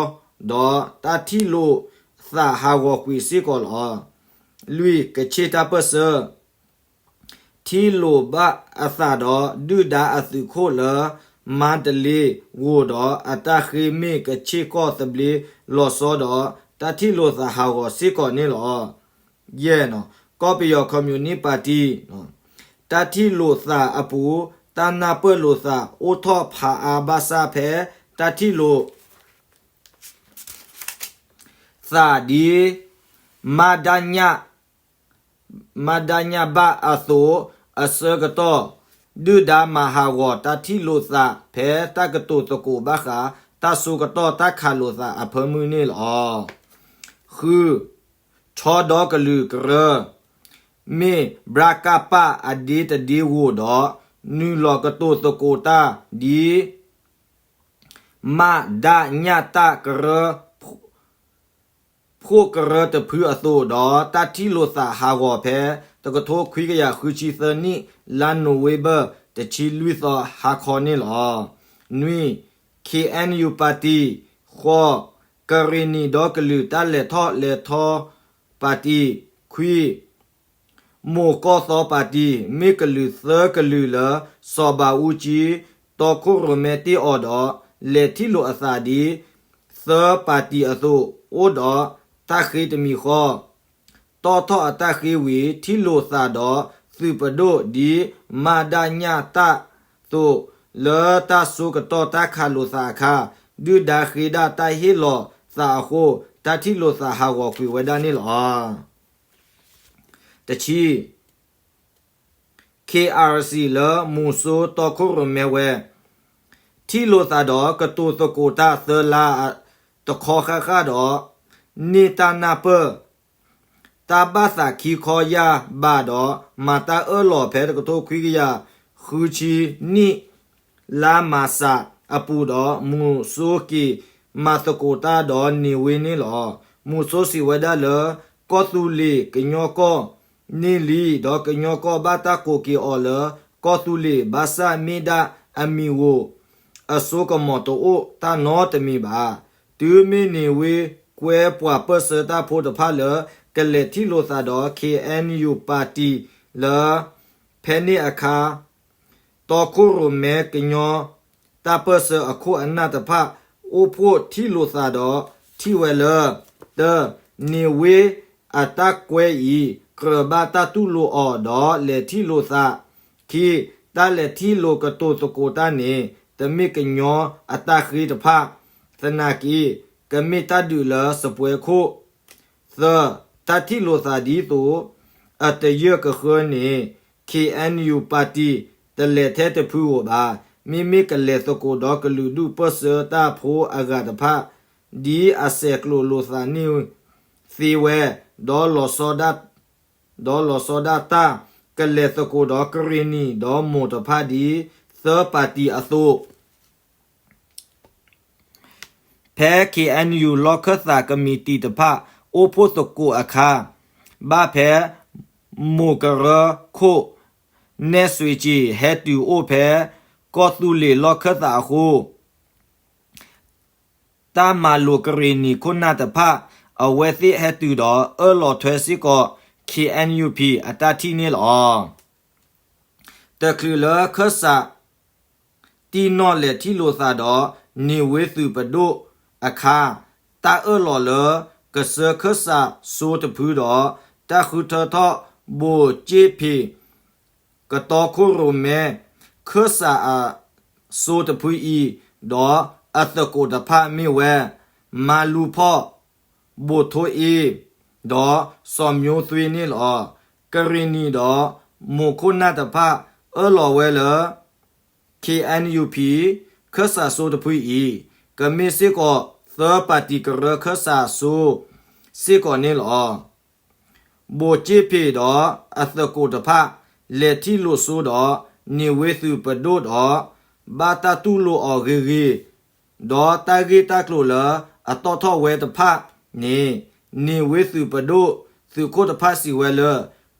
ဒီးတၢ်ထံၣ်လိာ်သးဟးဂီၤကွံာ်စ့ၢ်ကီးလီၤ. လွံၢ်, ကခ့ၣ်တၢ်ပၢၢ်ဆၢ ထံၣ်လိာ်ဘၣ်အသးဒီး ဒုၣ်ဒါအသုးခိၣ်လၢ မါတလ့ဂိၤဒီး အတၢ်ဃ့မ့ၢ်ကခ့ၣ်ကီၢ်သဘျ့လီၤဆီဒီး တၢ်ထံၣ်လိာ်သးဟးဂီၤစ့ၢ်ကီးန့ၣ်လီၤ. ယဲၢ်, ကီၢ်ပယီၤခီမယူၤနံၣ်ပၣ်တံ တၢ်ထံၣ်လိာ်သးအပူၤ တၢ်နၢ်ပၢၢ်လိာ်သးအိၣ်ထီၣ်ဖးအါဘၣ်ဆၣ်ဖဲ တၢ်ထံၣ်လိာ် သးဒ် မဒည မဒည ဘၣ်အသိး အဆၢကတီၢ် ဒုၣ်ဒါမၤဟးဂီၤတၢ်ထံၣ်လိာ်သး ဖဲတၢ်ကတိၤသကိးဘၣ်ဃး တၢ်စိကတီၢ်တၢ်ခးလိာ်သးအဖၢမုၢ်န့ၣ်လီၤ. ဃု, ဆီဒီကလုာ်ကရၢ မ့ၢ် ဘြကပ အဒ့တဒ့ဂိၤဒီး နုာ်လီၤကတိၤသကိးတၢ်ဒ် မဒည တၢ်ကရၢ ဖှိၣ်ကရၢတဖုအသိးဒီး တၢ်ထံၣ်လိာ်သးဟးဂီၤဖဲ တကထိခွံကယၤဃုဆံသၢနံၣ် လါနိၣ်ဝ့ဘၢၣ် တဆံလွံၢ်သီဟါခီန့ၣ်လီၤ. နွံ, ခ့ၣ်အဲၣ်ယူၣ်ပၣ်တံၣ်, ဃိး, ကရ့ၣ်နံၣ်ဒီကလုာ်တၢ်လဲၤထီၣ်လဲၤထီပၣ်တံၣ်, ခွံ, မိၢ်ကီၢ်သီပၣ်တံၣ် မ့ၢ်ကလုာ်သၢကလုာ်လၢ စီၤဘးအူကၠံ တီခိၣ်ရိၣ်မဲတ့ၢ်အီၤဒီး လဲၤထံၣ်လိာ်အသးဒ် သၢပၣ်တံၣ်အသိး အိၣ်ဒီးတၢ်ဃ့တမံၤဃီ တီၣ်ထီၣ်အတၢ်ဃ့ဝံၤ ထံၣ်လိာ်သးဒီးသုးပဒိၣ်ဒ် မဒညတ သိး လၢတၢ်ဆိကတီၢ်တၢ်ခးလိာ်သးအခါ ဒုၣ်ဒါဃ့ဒၣ်တၢ်ဟ့ၣ်လီၤသးအဃိ တၢ်ထံၣ်လိာ်သးဟးဂီၤကွံာ်ဝဲဒၣ်န့ၣ်လီၤ. တဆံ, K R C လၢမူၤစိတီခိၣ်ရိၣ်မဲဝဲ ထံၣ်လိာ်သးဒီးကတိၤသကိးတၢ်သၢလါတခီဃၣ်ဃၣ်ဒီး န့ၢ်တၢ်နၢ်ပၢၢ် တၢ်ဘၣ်သးခံခီယၢ်ဘးဒီး မၤတၢ်အၢၣ်လီၤဖဲတကထိခွံကယၤ ဃုဆံနံၣ် လါမၢ်ၡးအပူၤဒီး မူၤစိက့ၤမၤသကိးတၢ်ဒီးန့ၢ်ဝ့န့ၣ်လီၤ. မူၤစိစံးဝဲဒၣ်လၢ ကီၢ်သူလ့ၤကညီကီၢ်န့ၣ်လံ ဒီးကညီကီၢ်ဘၣ်တၢ်ကိးက့ၤအီၤလၢ ကီၢ်သူလ့ၤ ဘၣ်ဆၣ်မ့ၢ်ဒၣ်အမံၤဧိၤ အစိကမီၤတအိၣ်တၢ်နီတမံၤဘၣ်. တုၤမ့ၢ်န့ၢ်ဝ့ကွဲပှၤပၢၢ်ဆၢတၢ်ဖိတဖၣ်လၢ ကလဲၤထံၣ်လိာ်သးဒီး K N U ပၣ်တံၣ်လၢ ဖဲန့ၣ်အခါ တီခိၣ်ရိၣ်မဲကညီ တၢ်ပၢၢ်ဆၢအခိၣ်အနၢ်တဖၣ် အိၣ်ဖှိၣ်ထံၣ်လိာ်သးဒီးထံၣ်ဝဲလၢ တၢ, န့ၢ်ဝ့အတၢ်ကွဲအံၤ ကြၢးဘၣ်တၢ်တူၢ်လိာ်အီၤဒီးလဲၤထံၣ်လိာ်သး, ခံ, တၢ်လဲၤထံၣ်လိာ်ကတိၤသကိးတၢ်န့ၣ် တမ့ၢ်ကညီအတၢ်ဃ့တဖၣ် သနာ်က့ ကမ့ၢ်တၢ်ဒုးလၢစပွဲခိၣ် သၢ, တၢ်ထံၣ်လိာ်သးဒ်သိး အတယၢၢ်ကဃၢန့ၣ် K N U ပၣ်တံၣ် တလဲၤထဲတဖုဧိၤဘၣ်. မ့မ့ၢ်ကလဲၤသကိးဒီးကလုာ်ဒူၣ်ပၢၢ်ဆၢတၢ်ဖိအဂၤတဖၣ် ဒ်အဆဲးကျိးလိာ်သးန့ၢ်သ့ဝဲ ဒီးလီၤဆီဒၣ်တၢ် ကလဲၤသကိးဒီးကရ့ၣ်နံၣ်ဒီးမိၢ်တဖၣ်ဒ် သၢပၣ်တံၣ်အသိး ဖဲ K N U လီၢ်ခၢၣ်သးကမံးတံာ်တဖၣ် အိၣ်ဖှိၣ်သကိးအခါ ဘၣ်ဖဲ မိၢ်ကရၢခိၣ် နဲၣ်စွ့ၤက့ၤ ဟဲတုၤအိၣ်ဖဲ ကီၢ်သူလ့ၤလီၢ်ခၢၣ်သးအဃိ တၢ်မၤလိာ်ကရ့ၣ်နံၣ်ခိၣ်နၢ်တဖၣ် အဝဲသ့ၣ်ဟဲတုၤဒီး အၢၣ်လီၤထွဲစ့ၢ်ကီး K N U P အတၢ်ထံၣ်န့ၣ်လီၤ. တချုးလၢခၢၣ်စး တံၢ်နီၣ်လဲၤထံၣ်လိာ်သးဒီး န့ၢ်ဝ့သုးပဒိၣ်အခါ တၢ်အၢၣ်လီၤလၢ ကစၢၢ်ခၢၣ်စးစိတဖုဒီး တၢ်ဃုထၢထီၣ် ဘိၣ်ကၠ့ၣ်ဖ့ၣ် ကတီခိၣ်ရိၣ်မဲ ခၢၣ်စးအစိတဖုအံၤ ဒီးအသကိးတဖၣ်မ့ၢ်ဝဲ မၤလူၤဖီၣ် ဘိၣ်ထိအ့ ဒီးစီၤမျိသွ့န့ၣ်လီၤ. ကရ့ၣ်နံၣ်ဒီးမိၢ်ခိၣ်နၢ်တဖၣ် အၢၣ်လီၤဝဲလၢ K N U P ခၢၣ်စးစိတဖုအံၤ ကမ့ၢ်စ့ၢ်ကီးသၢပၣ်တံၣ်ကရၢခၢၣ်စးစိစ့ၢ်ကီးန့ၣ်လီၤ. ဘိၣ်ကၠ့ၣ်ဖ့ၣ်ဒီးအသကိးတဖၣ် လဲၤထံၣ်လိာ်စိဒီး န့ၢ်ဝ့သုးပဒိၣ်ဒီး ဘၣ်တၢ်တူၢ်လိာ်အီၤဂ့ၤဂ့ၤ ဒီးတၢ်ဂ့ၢ်တၢ်ကျိၤလၢအတီၣ်ထီၣ်ဝဲတဖၣ်န့ၣ် န့ၢ်ဝ့သုးပဒိၣ်သုးခိၣ်တဖၣ်စံးဝဲလၢ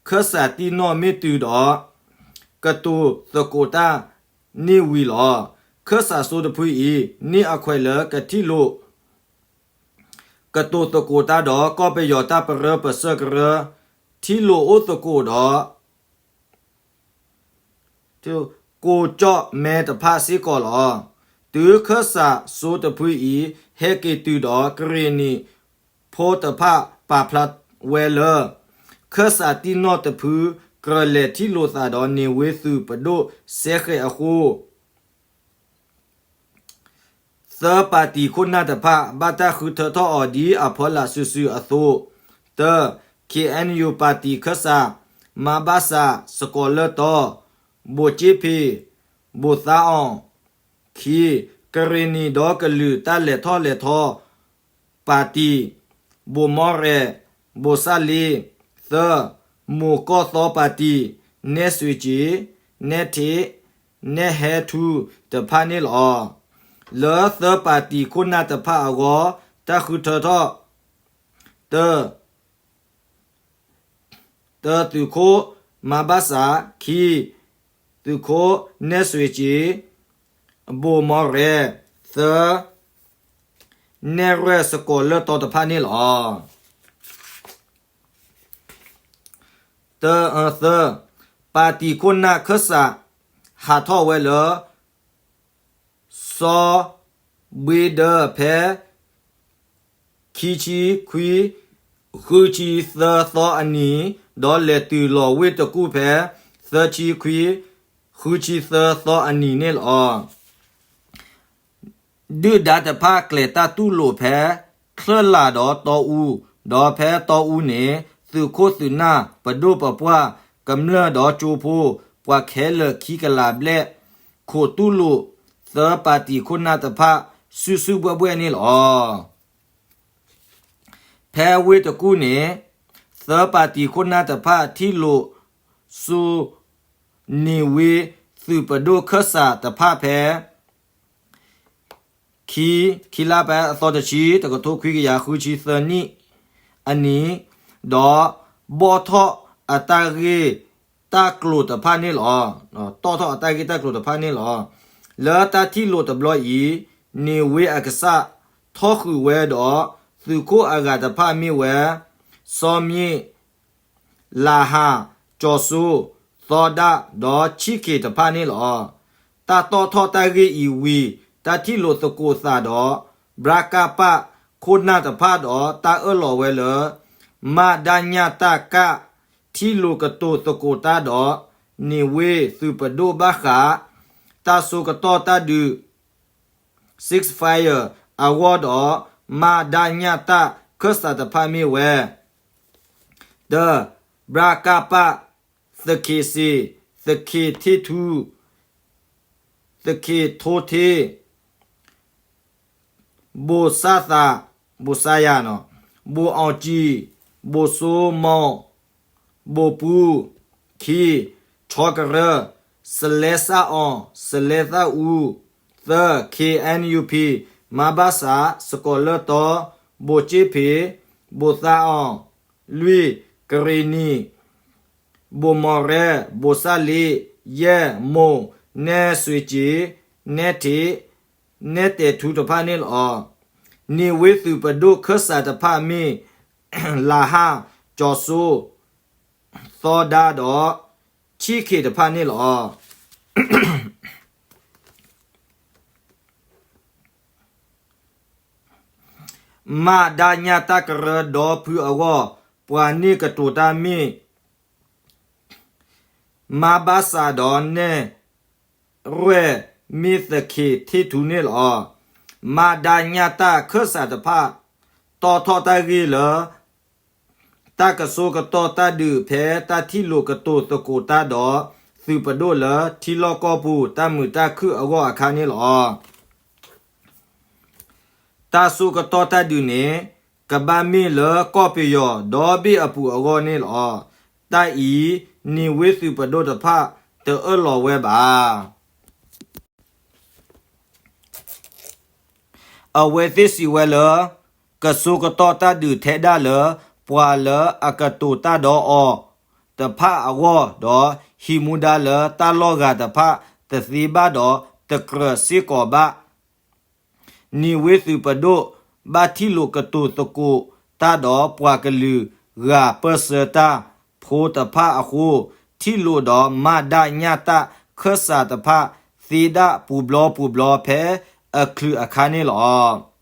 ခၢၣ်စးတံၢ်နီၣ်မ့ၢ်တုၤဒီး ကတိၤသကိးတၢ်န့ၢ်ဝံၤလီၤ. ခၢၣ်စးစိတဖုအံၤ န့ၢ်အခွဲးလၢကထံၣ်လိာ် ကတိၤသကိးတၢ်ဒီး ကီၢ်ပယီၤတၢ်ပရၢပစၢၢ်ကရၢ ထံၣ်လိာ်အိၣ်သကိးဒီး ကိၢ်ကၠီၣ်မဲတဖၣ်စ့ၢ်ကီးလီၤ. တုၤခၢၣ်စးစိတဖုအံၤ ဟဲက့ၤတုၤဒီး ကရ့ၣ်နံၣ်ဖိတဖၣ်ပာ်ဖျါဝဲလၢ ခၢၣ်စးတံၢ်နီၣ်တဖု ကြၢးလဲၤထံၣ်လိာ်သးဒီးန့ၢ်ဝ့သုးပဒိၣ်စဲဃဲးအဃိ သၢပၣ်တံၣ်ခိၣ်နၢ်တဖၣ် ဘၣ်တၢ်ဃုထၢထီၣ်အီၤဒ်အဖီလာ်စုာ်စုာ်အသိး, တၢ, K N U ပၣ်တံၣ်ခၢၣ်စး မဘၣ်စး စကီၤလၢၢ်တီ, ဘိၣ်ကၠ့ၣ်ဖ့ၣ်, ဘိၣ်သါအီၣ်, ခံ, ကရ့ၣ်နံၣ်ဒီကလုာ်တၢ်လဲၤထီၣ်လဲၤထီ ပၣ်တံၣ်, ဘိၣ်မီရဲၣ်, ဘိၣ်စၣ်လ့, သၢ, မိၢ်ကီၢ်သီပၣ်တံၣ်, နဲၣ်စွ့ၤက့ၤ, နဲၣ်ထံး, နဲၣ်ဟဲထူတဖၣ်န့ၣ်လီၤ. လၢသၢပၣ်တံၣ်ခိၣ်နၢ်တဖၣ်အဂီၢ် တၢ်ဃုထၢထီၣ်, တၢ, တၢသုးခိၣ် မဘၣ်စး, ခံ, သုးခိၣ်နဲၣ်စွ့က့ၤ, ဘိၣ်မီၣ်ရဲၣ်, သၢ, နဲၣ်ရွဲၣ်စကီးလၢၢ်တီတဖၣ်န့ၣ်လီၤ. တၢ, သၢ, ပၣ်တံၣ်ခိၣ်နၢ်ခၢၣ်စး ဟးထီၣ်ဝဲလၢ စီၤဘှ့ဒၢဖဲ ခံဆံခွံ ဃုဆံသၢသီအနံၤ, ဒီးလဲၤတုၤလီၤဝ့ၢ်တကူၣ်ဖဲ သၢဆံခွံ ဃုဆံသၢသီအနံၤန့ၣ်လီၤ. ဒုၣ်ဒါတဖၣ်ကျဲၤတၢ်တူၢ်လိာ်ဖဲ ချၢၣ်လးဒီးတီအူ, ဒီးဖဲတီအူန့ၣ် သုးခိၣ်သုးနၢ် ပဒိၣ်ပပှၢ် ကမျၢၢ်ဒီးကၠိဖိ ပှၤခဲလၢာ်ခံကလးဘျဲၣ် ခိးတူၢ်လိာ် သၢပၣ်တံၣ်ခိၣ်နၢ်တဖၣ် စုစုဘှဲၣ်ဘှဲၣ်န့ၣ်လီၤ. ဖဲဝ့ၢ်တကူၣ်န့ၣ် သၢပၣ်တံၣ်ခိၣ်နၢ်တဖၣ်ထံၣ်လိာ်ဆူ နံၤဝ့သုးပဒိၣ်ခၢၣ်စးတဖၣ်ဖဲ ခံ, ခံလါဖဲအသီတဆံ တကထိခွံကယၤဃုဆံသၢနံၣ်အနံၤ, ဒီးဘီၣ်ထီၣ်အတၢ်ဂ့ၢ်တၢ်ကျိၤတဖၣ်န့ၣ်လီၤ. တီၣ်ထီၣ်အတၢ်ဂ့ၢ်တၢ်ကျိၤတဖၣ်န့ၣ်လီၤ. လၢတၢ်ထံၣ်လိာ်တဘျီအံၤ, နံၤဝ့အကစၢ်ထီၣ်ဃုာ်ဝဲဒီး သုးခိၣ်အဂၤတဖၣ်မ့ၢ်ဝဲ စီၤမံၣ် လၤဟၣ်, ကၠီၤစိ, သီဒၣ် ဒီးဆံၣ်ခ့ၣ်တဖၣ်န့ၣ်လီၤ. တၢ်တီၣ်ထီၣ်တၢ်ဂ့ၢ်အံၤဝံၤ တၢ်ထံၣ်လိာ်သကိးသးဒီး ဘြၣ်ကၣ်ပၣ်ခိၣ်နၢ်တဖၣ်ဒီး တၢ်အၢၣ်လီၤဝဲလၢ မၤဒၣ်ညၣ်တၢ်ကၢ် ထံၣ်လိာ်ကတိၤသကိးတၢ်ဒီး နံၤဝ့သုးပဒိၣ်ဘၣ်ဃး တၢ်စိကတီၢ်တၢ်ဒုး ceasefire အဂီၢ်ဒီး မၤဒၣ်ညၣ်တၢ်ခၢၣ်စးတဖၣ်မ့ၢ်ဝဲ တၢ, ဘြၣ်ကၣ်ပၣ်, သခ့ၣ်စ့ၣ်, သခ့ၣ်ထ့ၣ်ထူ, သခ့ၣ်ထိထ့ၣ်, ဘိၣ်စၣ်သး, ဘိၣ်စၣ်ယၤနီၤ, ဘိၣ်အီၣ်ကံၣ်, ဘိၣ်စိမိၢ်, ဘိၣ်ပူ, ခံ, ဆီကရၢၢ်, စလဲစၣ်အီၣ်, စလဲသၣ်အူ, သၢ, KNUP မၤဘၣ်စး စကီးလၢၢ်တီ, ဘိၣ်ကၠ့ၣ်ဖ့ၣ်, ဘိၣ်သၣ်အီၣ်, လွံၢ်, ကရ့ၣ်နံၣ်, ဘိၣ်မီၣ်ရဲၣ်, ဘိၣ်စၣ်လ့, ယဲၢ်, မိၢ်နဲၣ်စွ့က့ၤ, နဲၣ်ထံး, နဲၣ်တဲာ်ထူတဖၣ်န့ၣ်လီၤ. နံၤဝ့သုးပဒိၣ်ခၢၣ်စးတဖၣ်မ့ၢ် လၤဟၣ်, ကၠီၤစိ, သီဒါဒီး ဆံၣ်ခ့ၣ်တဖၣ်န့ၣ်လီၤ. မၤဒၣ်ညၣ်တၢ်ကရၢဒီဖုအဂီၢ် ပှၤန့ၢ်ကတိၤတၢ်မ့ၢ် မၤဘၣ်စးဒီးနဲၣ်ရွဲၣ်မ့ၢ်သခ့ၣ်ထ့ၣ်ထူန့ၣ်လီၤ. မၤဒၣ်ညၣ်တၢ်ခၢၣ်စးတဖၣ် တီၣ်ထီၣ်တၢ်ဂ့ၢ်လၢ တၢ်ကစိကတီၢ်တၢ်ဒုးဖဲတၢ်ထံၣ်လိာ်ကတိၤသကိးတၢ်ဒီး သုးပဒိၣ်လၢထံလီၢ်ကီၢ်ပူၤတၢ်မုာ်တၢ်ခုၣ်အဂီၢ်အခါန့ၣ်လီၤ. တၢ်စိကတီၢ်တၢ်ဒုးန့ၣ် ကဘၣ်မ့ၢ်လၢကီၢ်ပယီၤဒီဘ့ၣ်အပူၤအဂီၢ်န့ၣ်လီၤ. တၢ်အံၤ နံၤဝ့သုးပဒိၣ်တဖၣ်တအၢၣ်လီၤဝဲဘၣ်. အဝဲသ့ၣ်စံးဝဲလၢ ကစိကတီၢ်တၢ်ဒုးထဲဒၣ်လၢ ပှၤလၢအကတိၤတၢ်ဒီးအီၤတဖၣ်အဂီၢ်ဒီး ဟံးမူဒါလၢတၢ်လီၢ်ဂၤတဖၣ်တသ့ဘၣ်ဒီး တကြၢးစ့ၢ်ကီးဘၣ်. နံၤဝ့သုးပဒိၣ် ဘၣ်ထံၣ်လိာ်ကတိၤသကိးတၢ်ဒီးပှၤကလုာ်ဂၤပၢၢ်ဆၢတၢ်ဖိတဖၣ်အဃိ, ထံၣ်လိာ်ဒီးမၤဒၣ်ညၣ်တၢ်ခၢၣ်စးတဖၣ် သ့ဒၣ်ပူၤဘျီပူၤဘျီဖဲအချုးအခါန့ၣ်လီၤ.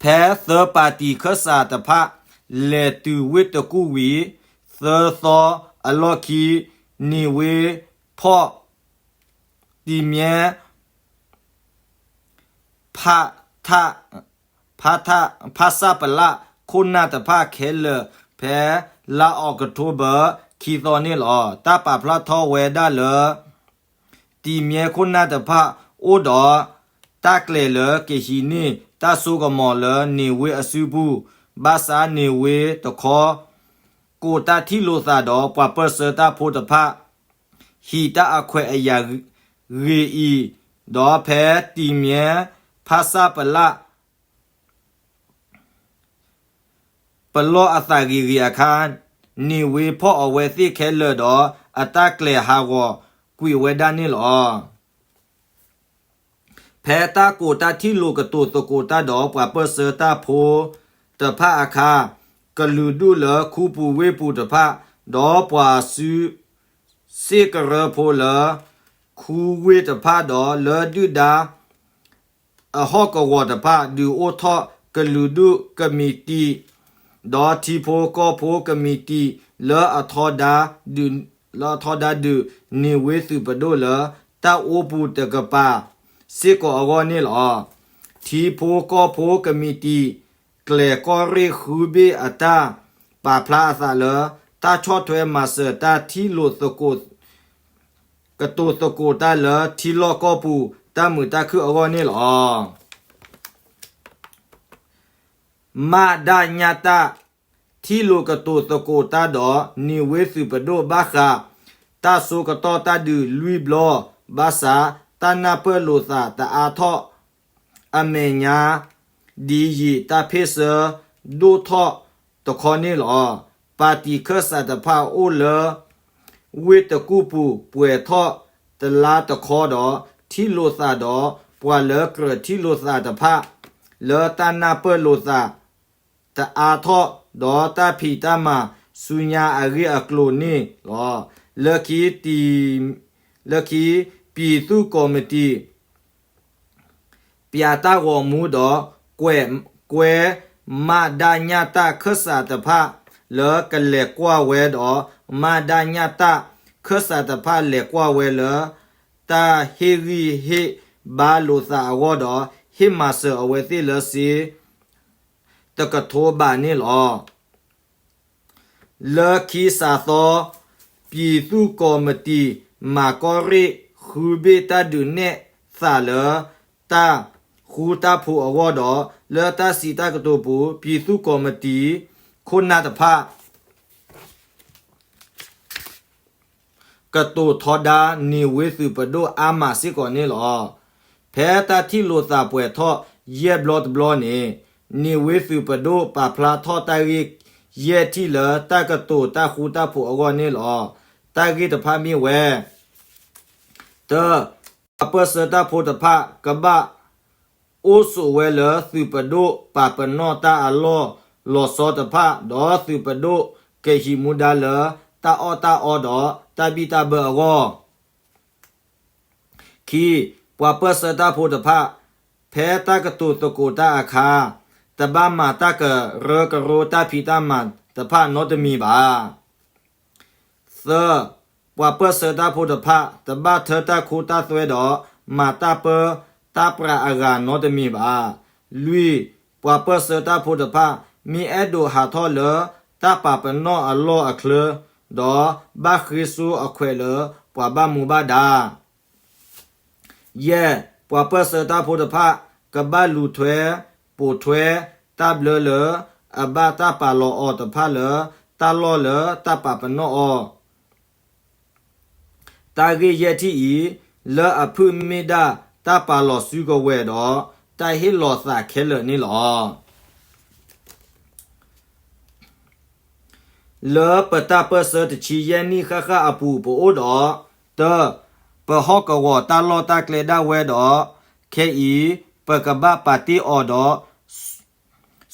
ဖဲသၢပၣ်တံၣ်ခၢၣ်စးတဖၣ် လဲၤတုၤဝ့ၢ်တကူၣ်ဝံၤ သၢသီအလီၢ်ခံ နံၤဝ့ဖီၣ် တံၤမၠဲ ဖါထၣ် ဖါထၣ် ဖါစၣ်ပလၣ်ခိၣ်နၢ်တဖၣ်ခဲလၢာ် ဖဲလါအီးကထိဘၢၣ် ခံသီန့ၣ်လီၤ. တၢ်ပာ်ဖျါထီၣ်ဝဲဒၣ်လၢ တံၤမၠဲခိၣ်နၢ်တဖၣ် အိၣ်ဒီးတၢ်ကျဲၤလၢကဟံးန့ၢ်တၢ်စိကမီၤလၢနံၤဝ့အစုပူၤ, ဘၣ်ဆၣ်နံၤဝ့တခီ ကိးတၢ်ထံၣ်လိာ်သးဒီးပှၤပၢၢ်ဆၢတၢ်ဖိတဖၣ် ဟံးတၢ်အခွဲးအယာ်ဂ့ၤအံၤ, ဒီးဖဲတံၤမၠဲဖါစၣ်ပလၣ် ပလီၢ်အသးဂ့ၤဂ့ၤအခါ, နံၤဝ့ဖီၣ်အဝဲသ့ၣ်ခဲလၢာ်ဒီး အတၢ်ကျဲၤဟးဂီၤကွံာ်ဝဲဒၣ်န့ၣ်လီၤ. ဖဲတၢ်ကိးတၢ်ထံၣ်လိာ်ကတိၤသကိးတၢ်ဒီးပှၤပၢၢ်ဆၢတၢ်ဖိတဖၣ်အခါ, ကလုာ်ဒူၣ်လၢခူပူၤဝ့ၢ်ပူၤတဖၣ်, ဒီးပှၤစု စ့ၣ်ကရၢဖိလၢ ခူဝ့ၢ်တဖၣ်ဒီး လၢဒုၣ်ဒါ အဟီၣ်ကဝီၤတဖၣ် ဒုးအိၣ်ထီၣ်ကလုာ်ဒူၣ်ကမံးတံာ်, ဒီးထံဖိကီၢ်ဖိကမံးတံာ် လၢအထီဒါဒုး လၢအထီဒါဒုး နံၤဝ့သုးပဒိၣ်လၢ တၢ်အိပူၤတကပၤ စ့ၢ်ကီးအဂီၢ်န့ၣ်လီၤ. ထံဖိကီၢ်ဖိကမံးတံာ် ကျဲၤကီၢ်ရ့ၣ်ဃုဘ့ၣ်အတၢ် ပာ်ဖျါအသးလၢ တၢ်ဆီၣ်ထွဲမၤစၢၤတၢ်ထံၣ်လိာ်သကိး ကတိၤသကိးတၢ်လၢထံလီၢ်ကီၢ်ပူၤ တၢ်မုာ်တၢ်ခုၣ်အဂီၢ်န့ၣ်လီၤ. မဒညတ ထံၣ်လိာ်ကတိၤသကိးတၢ်ဒီး နံၤဝ့သုးပဒိၣ်ဘၣ်ဃး တၢ်ဆိကတီၢ်တၢ်ဒုးလွံၢ်ဘျီ ဘၣ်ဆၣ် တၢ်နၢ်ပၢၢ်လိာ်သးတအါထီၣ် အမဲာ်ညါ ဒ်ယံာ်တၢ်ဖ့ၣ်ဆၢ ဒိၣ်ထီၣ်တခီန့ၣ်လီၤ. ပၣ်တံၣ်ခၢၣ်စးတဖၣ်အိၣ်လၢ ဝ့ၢ်တကူၣ်ပူၤ ပှဲၤထီၣ်တလါတခီဒီး ထံၣ်လိာ်သးဒီး ပှၤလၢကြၢးထံၣ်လိာ်သးတဖၣ် လၢတၢ်နၢ်ပၢၢ်လိာ်သး တအါထီၣ် ဒီးတၢ်ဖံးတၢ်မၤဆူညါအဂ့ၢ်အကျိၤန့ၣ်လီၤ. လၢခံ လၢခံ ပြည်သူ့ကော်မတီ ပျးတၢ်ဂီၤမူဒီး ကွဲး ကွဲး မဒညတ ခၢၣ်စးတဖၣ်လၢကလဲၤကွၢ်ဝဲဒီး မဒညတ ခၢၣ်စးတဖၣ်လဲၤကွၢ်ဝဲလၢ တၢ်ဟ့ၣ်ဂံၢ်ဟ့ၣ်ဘါလိာ်သးအဂီၢ်ဒီး ဟ့ၣ်မၤစၢၤအဝဲသ့ၣ်လၢစ့ တကထိဘးန့ၣ်လီၤ. လၢခံစးသီ ပြည်သူ့ကော်မတီ မၤကီၢ်ရ့ၣ်ဃုဘ့ၣ်တၢ်ဒုးနဲၣ်သးလၢ တၢ်ဃူတၢ်ဖိးအဂီၢ်ဒီး လၢတၢ်စံးတၢ်ကတိၤပူၤ ပြည်သူ့ကော်မတီ ခိၣ်နၢ်တဖၣ် ကတိၤထီဒါနံၤဝ့သုးပဒိၣ်အါမးစ့ၢ်ကီးန့ၣ်လီၤ. ဖဲတၢ်ထံၣ်လိာ်သးပှဲၤထီၣ်ယဲၢ်ဘျီတဘျီန့ၣ် နံၤဝ့သုးပဒိၣ်ပာ်ဖျါထီၣ်တၢ်ဂ့ၢ်ယဲၢ်ထံၣ်လၢတၢ်ကတိၤတၢ်ဃူတၢ်ဖိးအဂီၢ်န့ၣ်လီၤ. တၢ်ဂ့ၢ်တဖၣ်မ့ၢ်ဝဲ တၢ ပှၤပၢၢ်ဆၢတၢ်ဖိတဖၣ် ကဘၣ်အိၣ်ဆိးဝဲလၢသုးပဒိၣ်ပာ်ပနီၣ်တၢ်အလီၢ် လီၤဆီတဖၣ် ဒီးသုးပဒိၣ်ကဟံးမူဒါလၢ တၢ်အီၣ်တၢ်အီဒီးတၢ်ဘံၣ်တၢ်ဘၢအဂီၢ် ခံ, ပှၤပၢၢ်ဆၢတၢ်ဖိတဖၣ် ဖဲတၢ်ကတိၤသကိးတၢ်အခါ တဘၣ်မၤတၢ်ကရၢကရိတၢ်ဖံးတၢ်မၤတဖၣ်နီတမံၤဘၣ်. သၢ, ပှၤပၢၢ်ဆၢတၢ်ဖိတဖၣ် တဘၣ်ထၢတၢ်ခိတၢ်သွဲဒီး မၤတၢ်ပၢတၢ်ပြးအဂၤနီတမံၤဘၣ်. လွံၢ်, ပှၤပၢၢ်ဆၢတၢ်ဖိတဖၣ် မ့ၢ်အဲၣ်ဒိးဟးထီၣ်လၢတၢ်ပာ်ပနီၣ်အလီၢ်အချၢ ဒီးဘၣ်ဃ့ဆိအခွဲးလၢပှၤဘၣ်မူဘၣ်ဒါ ယဲၢ်, ပှၤပၢၢ်ဆၢတၢ်ဖိတဖၣ် ကဘၣ်လူၤထွဲ ပိာ်ထွဲ တၢ်ဘျၢလၢ အဘၣ်တၢ်ပာ်လီၤအီၤတဖၣ်လၢ တၢ်လီၢ်လၢတၢ်ပာ်ပနီၣ်အီၤ တၢ်ဂ့ၢ်ယဲၢ်ထံၣ်အံၤ လၢအဖုၣ်မ့ၢ်ဒၣ်တၢ်ပာ်လီၤစုကဝဲၤဒီး တၢ်ဟ့ၣ်လီၤသးခဲလၢာ်န့ၣ်လီၤ. လၢပတၢ်ပၢၢ်ဆၢတဆံယဲၢ်နံၣ်ဃၣ်ဃၣ်အပူၤ ပအိၣ်ဒီး တၢ, ပဟီၣ်ကဝီၤတၢ်လီၢ်တၢ်ကျဲဒၣ်ဝဲဒီး ခဲအံၤ ပကဘၣ်ပာ်တ့ၢ်အီၤဒီး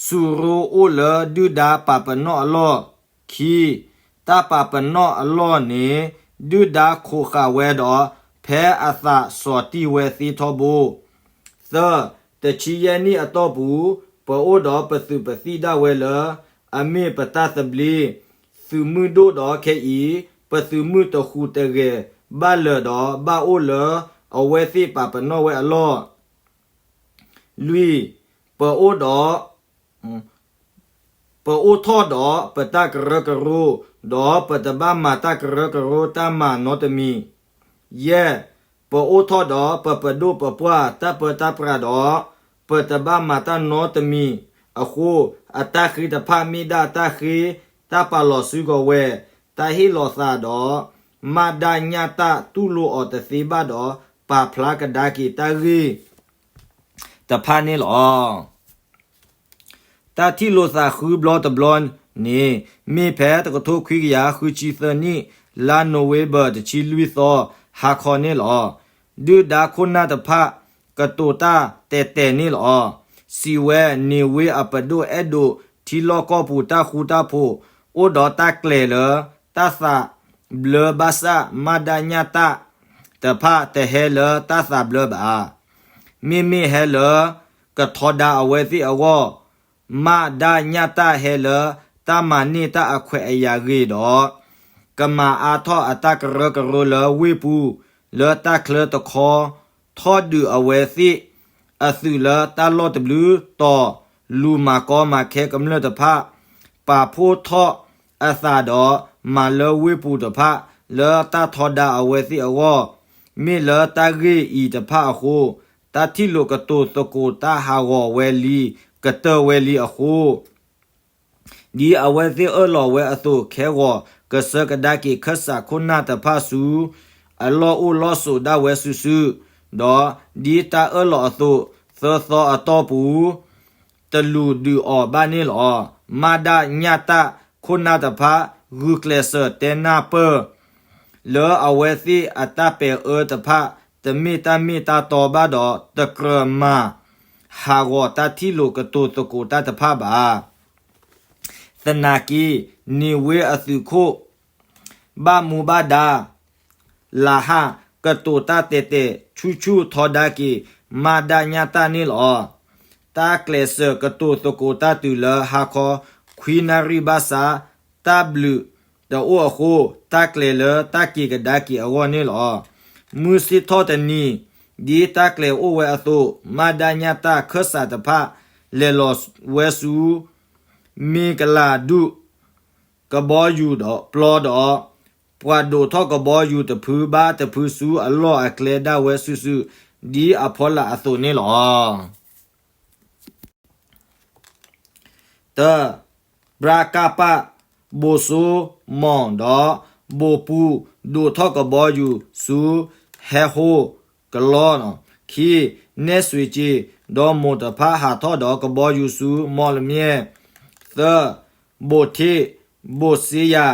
စူၤရိအိၣ်လၢဒုၣ်ဒါပာ်ပနီၣ်အလီၢ်, ခံ, တၢ်ပာ်ပနီၣ်အလီၢ်န့ၣ် ဒုၣ်ဒါခိးဃာ်ဝဲဒီး ဖဲအသးစီၤတံၢ်ဝဲသ့ထီဘိ, သၢ, တဆံယဲၢ်နံၣ်အတီၢ်ပူၤ ပအိၣ်ဒီးပသုးပသံၣ်ဒၣ်ဝဲလၢ အမ့ၢ်ပတၢ်သဘျ့ သုးမုၢ်ဒိၣ်ဒီးခဲအံၤ ပသုးမုၢ်တဃူးတဂဲၤဘၣ်လၢာ်ဒီး ဘၣ်အိၣ်လၢအဝဲသ့ၣ်ပာ်ပနီၣ်ဝဲအလီၢ်, လွံၢ်, ပအိၣ်ဒီး ပအိၣ်ထီၣ်ဒီးပတၢ်ကရၢကရိ, ဒီးပတဘၣ်မၤတၢ်ကရၢကရိတၢ်မၤနီတမံၤ, ယဲၢ်, ပအိၣ်ထီၣ်ဒီးပပဒိၣ်ပပှၢ်တၢ်ပၢတၢ်ပြးဒီး ပတဘၣ်မၤတၢ်နီတမံၤအဃိ, အတၢ်ဃ့တဖၣ်မ့ၢ်ဒၣ်တၢ်ဃ့တၢ်ပာ်လီၤစုကဝဲၤ, တၢ်ဟ့ၣ်လီၤသးဒီး မဒညၣ်တၢ်တူၢ်လိာ်အီၤတသ့ဘၣ်ဒီး ပာ်ဖျါကဒါက့ၤတၢ်ဂ့ၢ်တဖၣ်န့ၣ်လီၤ. တၢ်ထံၣ်လိာ်သးဃုဘျီတဘျီန့ၣ် မ့ၢ်ဖဲတကထိခွံကယၤဃုဆံသၢနံၣ် လါနိၣ်ဝ့ဘၢၣ်တဆံလွံၢ်သီ ဟါခီန့ၣ်လီၤ. ဒုၣ်ဒါခိၣ်နၢ်တဖၣ် ကတိၤတၢ်တဲာ်တဲာ်န့ၣ်လီၤ. စံးဝဲ နံၤဝ့အပဒိၣ်အဲၣ်ဒိးထံလီၢ်ကီၢ်ပူၤတၢ်ဃူတၢ်ဖိး အိၣ်ဒီးတၢ်ကျဲၤလၢတၢ်သးဘျၢဘၣ်ဆၣ် မဒညတ တဖၣ်တဟဲလၢတၢ်သးဘျၢဘၣ်. မ့မ့ၢ်ဟဲလၢ ကထီဒါအဝဲသ့ၣ်အဂီၢ် မဒညတ ဟဲလၢတၢ်မၤန့ၢ်တၢ်အခွဲးအယာ်ဂ့ၤဒီး ကမၤအါထီၣ်အတၢ်ကရၢကရိလၢဝ့ၢ်ပူၤ လၢတၢ်ချၢတခီ ထီၣ်ဒုးအဝဲသ့ၣ်အသုးလၢတၢ်လီၢ်တဘျုးတီၤ လူၤမၤကီမၤခဲကမျၢၢ်တဖၣ် ပာ်ဖှိၣ်ထီၣ်အသးဒီး မၤလၢဝ့ၢ်ပူၤတဖၣ် လၢတၢ်ထီဒါအဝဲသ့ၣ်အဂီၢ် မ့ၢ်လၢတၢ်ဂ့ၢ်အံၤတဖၣ်အဃိ တၢ်ထံၣ်လိာ်ကတိၤသကိးတၢ်ဟးဂီၤဝဲလံ ကတၢၢ်ဝဲလံအဃိ ဒ်အဝဲသ့ၣ်အၢၣ်လီၤဝဲအသိး ခဲဂီၤကဆှၢကဒါက့ၤခၢၣ်စးခိၣ်နၢ်တဖၣ်ဆူ အလီၢ်အိၣ်လီၢ်ဆိးဒၣ်ဝဲစုာ်စုာ်, ဒီးဒ်တၢ်အၢၣ်လီၤအသိး သၢသီအတီၢ်ပူၤ တလူၤဒုးအီၤဘၣ်န့ၣ်လီၤ. မဒညတ ခိၣ်နၢ်တဖၣ် ဂုာ်ကျဲးစၢးတဲနၢ်ပၢၢ် လၢအဝဲသ့ၣ်အတၢ်ပဲာ်အၢတဖၣ် တမ့ၢ်တၢ်မ့ၢ်တၢ်တီဘၣ်ဒီး တကြၢးမၤဟးဂီၤတၢ်ထံၣ်လိာ်ကတိၤသကိးတၢ်တဖၣ်ဘၣ်. သနာ်က့ နံၤဝ့အသုးခိၣ် ဘၣ်မူဘၣ်ဒါ လၤဟၣ် ကတိၤတၢ်တဲာ်တဲာ်ဆူၣ်ဆူၣ်ထီဒါက့ၤ မဒညတ န့ၣ်လီၤ. တၢ်ကျဲးစၢးကတိၤသကိးတၢ်တုၤလၢဟါခီ ခွံနၣ်ရံၣ်ဘၣ်ဆၣ် တၢ်ဘျုးတအိၣ်အဃိ တၢ်ကျဲၤလၢတၢ်က့ၤကဒါက့ၤအဂီၢ်န့ၣ်လီၤ. မုၢ်ဆ့ၣ်ထီၣ်တနံၤ ဒ်တၢ်ကျဲၤအိၣ်ဝဲအသိး မဒညတ ခၢၣ်စးတဖၣ် လဲၤလီၤဝဲဆူ မ့ၢ်ကလၤဒူၣ် ကဘီယူၤဒီးပျီဒီး ပှၤဒိးထီၣ်ကဘီယူၤတဖုဘၣ်တဖုဆူအလီၢ်အကျဲဒၣ်ဝဲစုာ်စုာ် ဒ်အဖီလာ်အသိးန့ၣ်လီၤ. တၢ ဘြကပ ဘိၣ်စိမီၣ်ဒီး ဘိၣ်ပူၤ ဒိးထီၣ်ကဘီယူၤဆူ ဟဲဟိကလီ ခံ နဲၣ်စွ့ၤက့ၤ ဒီးမိၢ်တဖၣ်ဟးထီၣ်ဒီးကဘီယူၤဆူမီၣ်လမၠဲၣ် သၢ ဘိၣ်ထ့ၣ် ဘိၣ်စ့ယၤ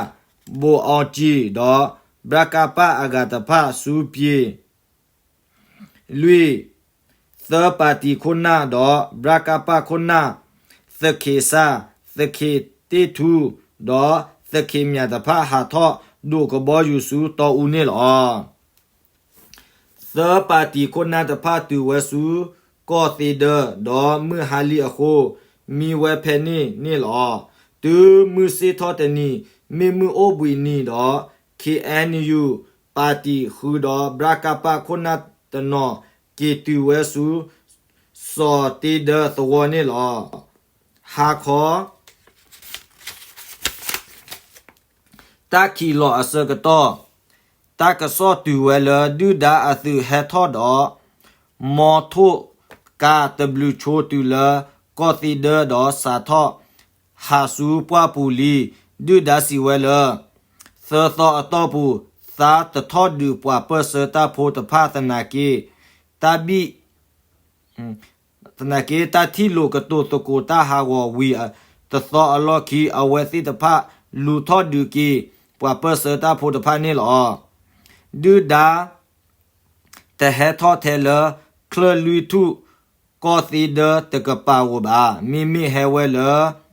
ဘိၣ်အီကံၣ်ဒီး ဘြကပအဂၤတဖၣ်ဆူပျ့ၤ လွံၢ် သၢပၣ်တံၣ်ခိၣ်နၢ်ဒီး ဘြကပခိၣ်နၢ် သခ့စၢ် သခ့တ့ၢ်ထူ ဒီးသခ့မၠးတဖၣ်ဟးထီၣ်ဒိးကဘီယူၤဆူတီအူန့ၣ်လီၤ. သၢပၣ်တံၣ်ခိၣ်နၢ်တဖၣ်တုၤဝဲဆူ ကီၢ်သ့ဒၢ ဒီးမုၢ်ဟါလံအဃိ မံဝဲဖဲန့ၣ်န့ၣ်လီၤ. တုၤမုၢ်ဆ့ၣ်ထီၣ်တနံၤ မ့ၢ်မုၢ်အိၣ်ဘှံးနံၤဒီး ခ့ၣ်အဲၣ်ယူၣ် ပၣ်တံၣ်ဃုာ်ဒီး ဘြကပခိၣ်နၢ်တနီၤ က့ၤတုၤဝဲဆူ စီၤတ့ဒၢသဝီန့ၣ်လီၤ. ဟါခီ တၢ်ခံးလီၤအဆၢကတီၢ် တၢ်ကစီၣ်တုၤဝဲလၢ ဒုၣ်ဒါအသုးဟဲထီၣ်ဒီး မီထိၣ်ကါတဘျုးဆိတုၤလၢ ကီၢ်သ့ဒၢဒီးစးထီၣ်ဟးဆူပှၢ်ပူၤလံ. ဒုၣ်ဒါစံးဝဲလၢ သၢသီအတီၢ်ပူၤ သါတထီၣ်ဒုးပှၤပၢၢ်ဆၢတၢ်ဖိတဖၣ်သနာ်က့ တၢ်ဘံၣ် သနာ်က့ တၢ်ထံၣ်လိာ်ကတိၤသကိးတၢ်ဟးဂီၤဝံၤတသီအလီၢ်ခံ အဝဲသ့ၣ်တဖၣ်လူၤထီၣ်ဒုးက့ၤ ပှၤပၢၢ်ဆၢတၢ်ဖိတဖၣ်န့ၣ်လီၤ. ဒုၣ်ဒါ တဟဲထီၣ်ထဲလၢ ချၢၣ်လွံၢ်ထူၣ် ကီၢ်သ့ဒၢတကပၤဧိၤဘၣ်. မ့မ့ၢ်ဟဲဝဲလၢ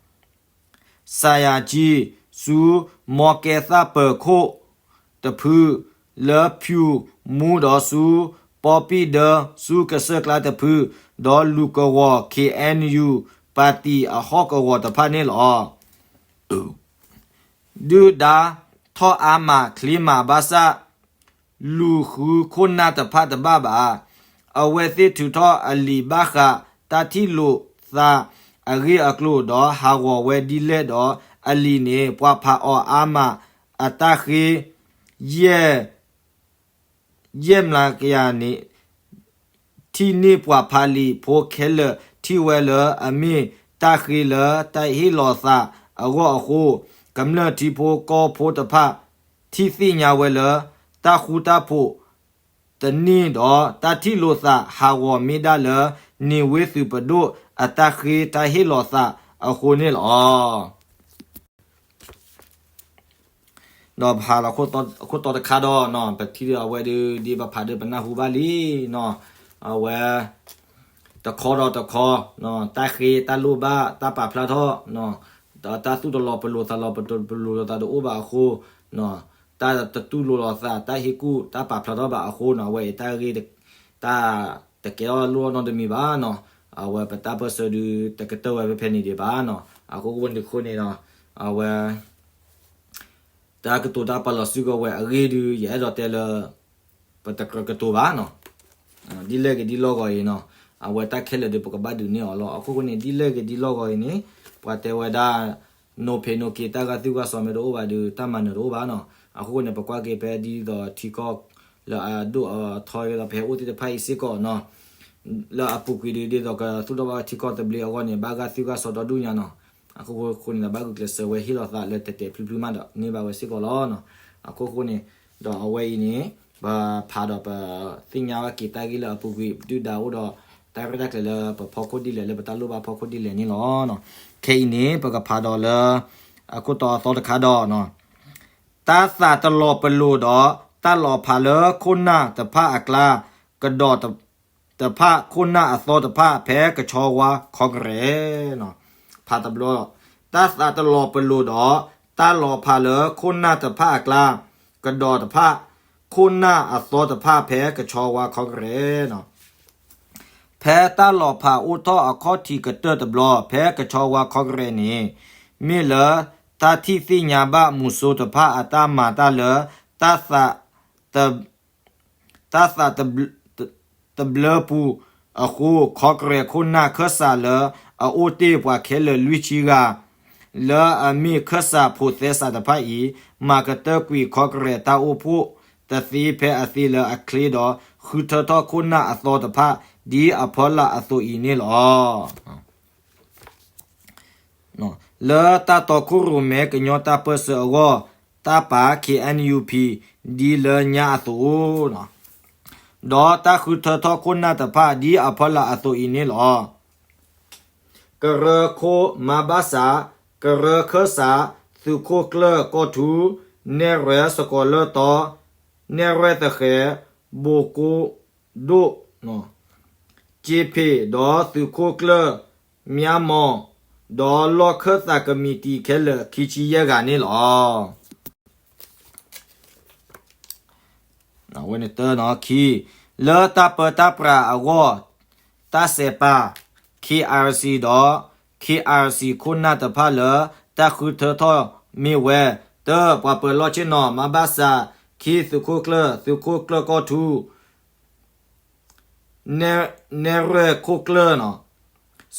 စၤယၤကံ ဆူ မီကဲသၣ်ပၢၤခိၣ်တဖု လၢဖၠူၣ်မူဒီးဆူ ပီပံၣ်ဒၢ ဆူကစၢၢ်ကျါတဖု ဒီးလူၤကဝီၤ ခ့ၣ်အဲၣ်ယူၣ် ပၣ်တံၣ်အဟီၣ်ကဝီၤတဖၣ်န့ၣ်လီၤ. ဒုၣ်ဒါထီၣ်အါမးချ့မးဘၣ်ဆၣ် လူၤဃုခိၣ်နၢ်တဖၣ်တဘၣ်ဘၣ်. အဝဲသ့ၣ်ထုးထီၣ်အလံာ်ဘၣ်ဃးတၢ်ထံၣ်လိာ်သးအဂ့ၢ်အကျိၤ ဒီးဟးဂီၤဝဲဒ်လဲၣ်ဒီး အလံာ်န့ၣ် ပှၤဖးအီၤအါမး အတၢ်ဃ့ ယဲၢ် ယဲၢ်မျးကယၤန့ၣ် ထံၣ်န့ၢ်ပှၤဖးလံာ်ဖိခဲလၢာ် ထံၣ်ဝဲလၢအမ့ၢ်တၢ်ဃ့လၢတၢ်ဟ့ၣ်လီၤသးအဂီၢ်အဃိ ကမျၢၢ်ထံဖိကီၢ်ဖိတဖၣ် ထံၣ်သ့ၣ်ညါဝဲလၢ တၢ်ဃူတၢ်ဖိးတန့ၢ်ဒီး တၢ်ထံၣ်လိာ်သးဟးဂီၤမ့ၢ်ဒၣ်လၢ နံၤဝ့သုးပဒိၣ်အတၢ်ဃ့တၢ်ဟ့ၣ်လီၤသးအဃိန့ၣ်လီၤ. ဒီးပဖးလီၤခိၣ်တီတခါဒီးနီၤ ပထံၣ်အဝဲဒုး ဒ်ပဖးဒုးပနၢ်ဟူဘၣ်လံနီၤ အဝဲ တခီဒီးတခီ တၢ်ဃ့တၢ်လိၣ်ဘၣ် တၢ်ပာ်ဖျါထီၣ် တၢ်သူၣ်တလီၤပလိာ်သးလီၤပလိာ်လိာ်သးတအိၣ်ဘၣ်အဃိ တၢ်တတူၢ်လိာ်လိာ်သး တၢ်ဟ့ၣ်ကူၣ် တၢ်ပာ်ဖျါထီၣ်ဘၣ်အဃိနီၤ အဝဲအံၤတၢ်ဂ့ၢ် တၢ်တကဲထီၣ်လိၣ်ထီၣ်နီတမံၤဘၣ်နီၤ အဝဲပတၢ်ပၢၢ်ဆၢဒုး တကတၢၢ်ဝဲဖဲဖဲန့ၣ်ဒံးဘၣ်နီၤ အဃိဃိန့ၣ်အဃိန့ၣ်ဒီး အဝဲ တၢ်ကတိၤတၢ်ပာ်လီၤစုကဝဲၤအဂ့ၢ်ဒုး ယအဲၣ်ဒိးတဲလၢ ပတကြၢးကတိၤဘၣ်နီၤ ဒ်လဲၣ်ဂ့ၤဒ်လဲၣ်ဂ့ၤအံၤနီၤ အဝဲတၢ်ခဲလၢာ်ဒုး ပကဘၣ်ဒုးန့ၢ်အီၤလီၤ. အဃိဃိန့ၣ် ဒ်လဲၣ်ဂ့ၤဒ်လဲၣ်ဂ့ၤအံၤန့ၣ် ပှၤတဲဝဲဒၣ် နိဖံးနိက့ၤ တၢ်ဂာ်သွံၣ်ဂာ်စီၤမ့ၢ်တအိၣ်ဘၣ်ဒီး တၢ်မၤနၢၤတအိၣ်ဘၣ်နီၤ. အဃိဃိန့ၣ် ပကွၢ်က့ၤဖဲဒ်သိးထံကီၢ်လၢအဒိၣ်အထီ ဒ်သိးပဟဲအိၣ်သ့ၣ်တဖၣ်အံၤစ့ၢ်ကီးနီၤ လၢအပူၤကွံာ်ဒုး ဒ်သိးကသူၣ်ထီၣ်ဘၣ်ထံကီၢ်သဘျ့အဂီၢ်န့ၣ် ဘၣ်ဂာ်သွံၣ်ဂာ်စီၤဒီဒူၣ်ညါနီၤ. အဃိဃိန့ၣ်ဒီး ဘၣ်ဂုာ်ကျဲးစၢးဝဲဟ့ၣ်လီၤသးလၢတဲာ်တဲာ်ဖျုဖျုမးဒီး န့ၢ်ဘၣ်ဝဲစ့ၢ်ကီးလီၤ. အဃိဃိန့ၣ် ဒီးအဝဲအံၤန့ၣ် ပဖးဒီးပသ့ၣ်ညါဘၣ်က့ၤတၢ်ဂ့ၢ်လၢအပူၤကွံာ် ဒုၣ်ဒါအိၣ်ဒီး တၢ်ရဲၣ်တၢ်ကျဲၤလၢပဖီခိၣ်ဒ်လဲၣ် လၢပတၢ်လိၣ်ဘၣ်ဖီခိၣ်ဒ်လဲၣ်န့ၣ်လီၤ. ခဲအံၤန့ၣ် ပကဖးဒီးလၢ အခိၣ်တီအသီတခါဒီး တၢ်သးတလီၤပလိာ်ဒီး တၢ်လီၤဖးလၢခိၣ်နၢ်တဖၣ်အကျါ ကဒီးတဖၣ်ခိၣ်နၢ်အသီတဖၣ် ဖဲကဆီဝါခီကရဲၣ် ဖးတဘျီ တၢ်သးတလီၤပလိာ်ဒီး တၢ်လီၤဖးလၢခိၣ်နၢ်တဖၣ်အကျါ ကဒီးတဖၣ်ခိၣ်နၢ်အသီတဖၣ် ဖဲကဆီဝါခီကရဲၣ် ဖဲတၢ်လီၤဖးအိၣ်ထီၣ်အခီၣ်ထံးကတၢၢ်တဘျီ ဖဲကဆီဝါခီကရဲၣ်န့ၣ် မ့ၢ်လၢတၢ်ထံၣ်သ့ၣ်ညါဘၣ်မူၤစိတဖၣ်အတၢ်မၤတၢ်လၢ တၢ်သး တၢ်သးတ တဘျၢပူၤအဃိ ခီကရဲၣ်ခိၣ်နၢ်ခၢၣ်စးလၢအအိၣ်တ့ၢ်ပှၤခဲလၢာ်လွံၢ်ဆံဂၤ လၢအမ့ၢ်ခၢၣ်စးဖိသဲစးတဖၣ်အံၤ မၤကတၢၢ်ကွံာ်ခီကရဲၣ်တၢ်အိၣ်ဖှိၣ်တသ့ဖဲအသ့လၢအချ့ဒီး ဃုထၢထီၣ်ခိၣ်နၢ်အသီတဖၣ် ဒ်အဖီလာ်အသိးအံၤန့ၣ်လီၤ. လၢတၢ်တီခိၣ်ရိၣ်မဲကညီတၢ်ပၢၢ်ဆၢအဂီၢ် တၢ်ပာ် K N U P ဒ်လၢညါအသိး ဒီးတၢ်ဃုထၢထီၣ်ခိၣ်နၢ်တဖၣ်ဒ်အဖီလာ်အသိးအံၤန့ၣ်လီၤ. ကရၢခိၣ်မါဘၣ်စး, ကရၢခၢၣ်စး, သုးခိၣ်ကျၢၢ်ကီၢ်ထူ, နဲၣ်ရွဲၣ်စကီးလၢၢ်တီ, နဲၣ်ရွဲၣ်သဃဲၤ, ဘိၣ်ကိၣ်ဒိၣ် က့ဖ့း ဒီးသုးခိၣ်ကျၢၢ် မၠၣ်မီၣ်, ဒီးလီၢ်ခၢၣ်သးကမံးတံာ်ခဲလၢာ်ခံဆံယဲၢ်ဂၤန့ၣ်လီၤ. ဝဲန့ၣ်တၢ်နီၣ်ခံ လၢတၢ်ပၢတၢ်ပြးအဂီၢ် တၢ်စဲးပာ် K R C ဒီး K R C ခိၣ်နၢ်တဖၣ်လၢတၢ်ဃုထၢထီၣ်မ့ၢ်ဝဲ တၢ ပှၤပၢၤလီၢ်ဆ့ၣ်နီၤ မါဘၣ်စး ခံ သုးခိၣ်ကျၢၢ် သုးခိၣ်ကျၢၢ်ကီၢ်ထူ နဲၣ်ရွဲၣ်ခိၣ်ကျၢၢ်နီၣ်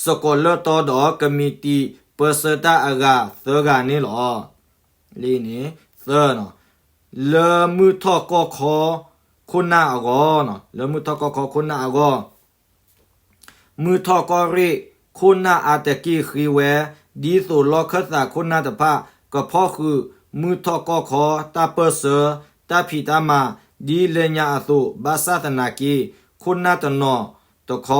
စကီးလၢၢ်တီဒီးကမံးတံာ်ပၢဆှၢတၢ်အဂၤသၢဂၤန့ၣ်လီၤ. လၢန့ၣ် သၢ လၢမုၢ်ထီၣ်ကီၢ်ခီခိၣ်နၢ်အဂီၢ် လၢမုၢ်ထီၣ်ကီၢ်ခီခိၣ်နၢ်အဂီၢ် မုၢ်ထီၣ်ကီၢ်ရ့ၣ်ခိၣ်နၢ်အါတက့ၢ်ဃ့ဝဲ ဒ်သိးလီၢ်ခၢၣ်သးခိၣ်နၢ်တဖၣ် ကဖီၣ်ဃုာ်မုၢ်ထီၣ်ကီၢ်ခီတၢ်ပၢၢ်ဆၢ တၢ်ဖံးတၢ်မၤ ဒ်လၢညါအသိး ဘၣ်ဆၣ်သနာ်က့ ခိၣ်နၢ်တနီၤတခီ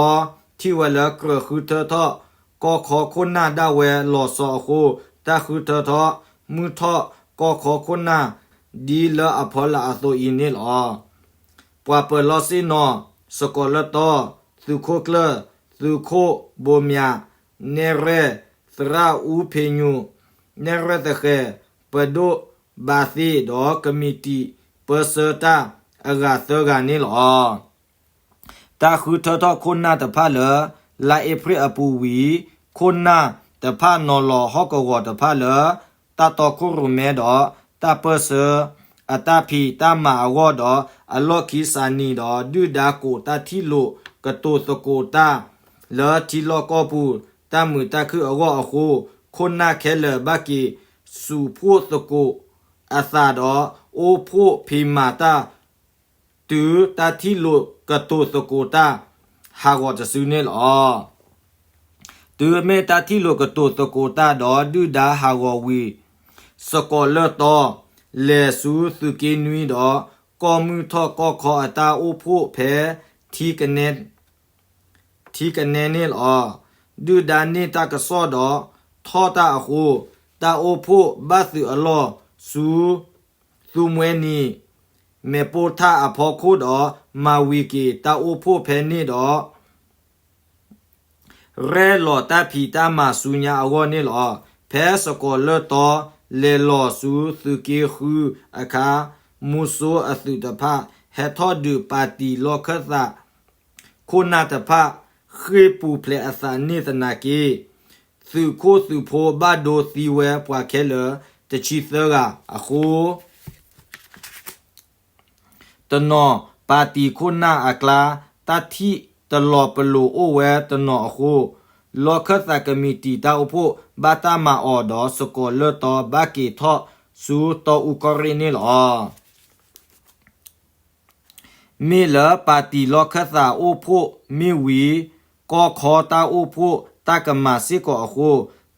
ထံၣ်ဝဲလၢကြၢးဃုထၢထီၣ် ကီၢ်ခီခိၣ်နၢ်ဒၣ်ဝဲလီၤဆီအဃိ တၢ်ဃုထၢထီၣ် မုၢ်ထီၣ်ကီၢ်ခီခိၣ်နၢ် ဒ်လၢအဖီလာ်အသိးအံၤန့ၣ်လီၤ. ပှၤပၢၤလီၢ်ဆ့ၣ်နီၤ စကီးလၢၢ်တီ သုးခိၣ်ကျၢၢ် သုးခိၣ်ဘိမၠး နဲၣ်ရွဲၣ် သရၣ်အူဖ့ညူး နဲၣ်ရွဲၣ်သဃဲၤ ပဒိၣ်ဘးသ့ၣ် ဒီးကမံးတံာ်ပၢဆှၢတၢ်အဂၤသၢဂၤန့ၣ်လီၤ. တၢ်ဃုထၢထီၣ်ခိၣ်နၢ်တဖၣ်လၢ လါအ့ဖြ့ၣ်အပူၤဝံၤ ခိၣ်နၢ်တဖၣ်နီၤလီၤဟီၣ်ကဝီၤတဖၣ်လၢ တၢ်တီခိၣ်ရိၣ်မဲဒီး တၢ်ပၢၢ်ဆၢ အတၢ်ဖံးတၢ်မၤအဂီၢ်ဒီး အလီၢ်ခံစးနံၤဒီး ဒုၣ်ဒါကိးတၢ်ထံၣ်လိာ်ကတိၤသကိးတၢ် လၢထံလီၢ်ကီၢ်ပူၤ တၢ်မုာ်တၢ်ခုၣ်အဂီၢ်အဃိ ခိၣ်နၢ်ခဲလၢာ်ဘၣ်က့ၤစူးဖှိၣ်သကိးအသးဒီး အိၣ်ဖှိၣ်ဖံးမၤတၢ် တုၤတၢ်ထံၣ်လိာ်ကတိၤသကိးတၢ် ဟးဂီၤတစုန့ၣ်လီၤ. တုၤမ့ၢ်တၢ်ထံၣ်လိာ်ကတိၤသကိးတၢ်ဒီး ဒုၣ်ဒါဟးဂီၤဝံၤ စကီးလၢၢ်တီ လဲၤဆူသုးက့နွံဒီး ကီၢ်မုၢ်ထီၣ်ကီၢ်ခီအတၢ်အိၣ်ဖှိၣ်ဖဲ ထံကနဲန့ၣ်လီၤ. ဒုၣ်ဒါန့ၢ်တၢ်ကစီၣ်ဒီးထီၣ်တၢ်အဃိ တၢ်အိၣ်ဖှိၣ်ဘၣ်သုးအလီၢ်ဆူ သူမှဲနံၤ မဲာ်ပိၢ်ထၣ်အဖီခိၣ်ဒီး မၤဝံၤက့ၤတၢ်အိၣ်ဖှိၣ်ဖဲန့ၣ်ဒီး ရဲၣ်လီၤတၢ်ဖံးတၢ်မၤဆူညါအဂီၢ်န့ၣ်လီၤ. ဖဲစကီၤလၢၢ်တီ လဲၤလီၤဆူသုးက့ဃုအခါ မူစိအသုးတဖၣ် ဟဲထီၣ်ဒုးပၣ်တံၣ်လီၢ်ခၢၣ်သး ခိၣ်နၢ်တဖၣ် ဃ့ၢ်ပူၤဖျဲးအသးန့ၣ်သနာ်က့ သုးခိၣ်သုးဖိဘၣ်ဒိသံဝဲပှၤခဲလၢာ်တဆံသၢဂၤအဃိ တနီၤပၣ်တံၣ်ခိၣ်နၢ်အကျါ တၢ်ထံၣ်တလီၤပလိာ်အိၣ်ဝဲတနီၤအဃိ လီၢ်ခၢၣ်သးကမံးတံာ်တၢ်အိၣ်ဖှိၣ် ဘၣ်တၢ်မၤအီၤဒီး စကီၤလၢၢ်တီဘၣ်က့ၤထီၣ်ဆူတီအူကီၢ်ရ့ၣ်န့ၣ်လီၤ. မ့ၢ်လၢပၣ်တံၣ်လီၢ်ခၢၣ်သးအိၣ်ဖှိၣ်မ့ၢ်ဝံၤ ကီၢ်ခီတၢ်အိၣ်ဖှိၣ်တၢ်ကမၤစ့ၢ်ကီးအဃိ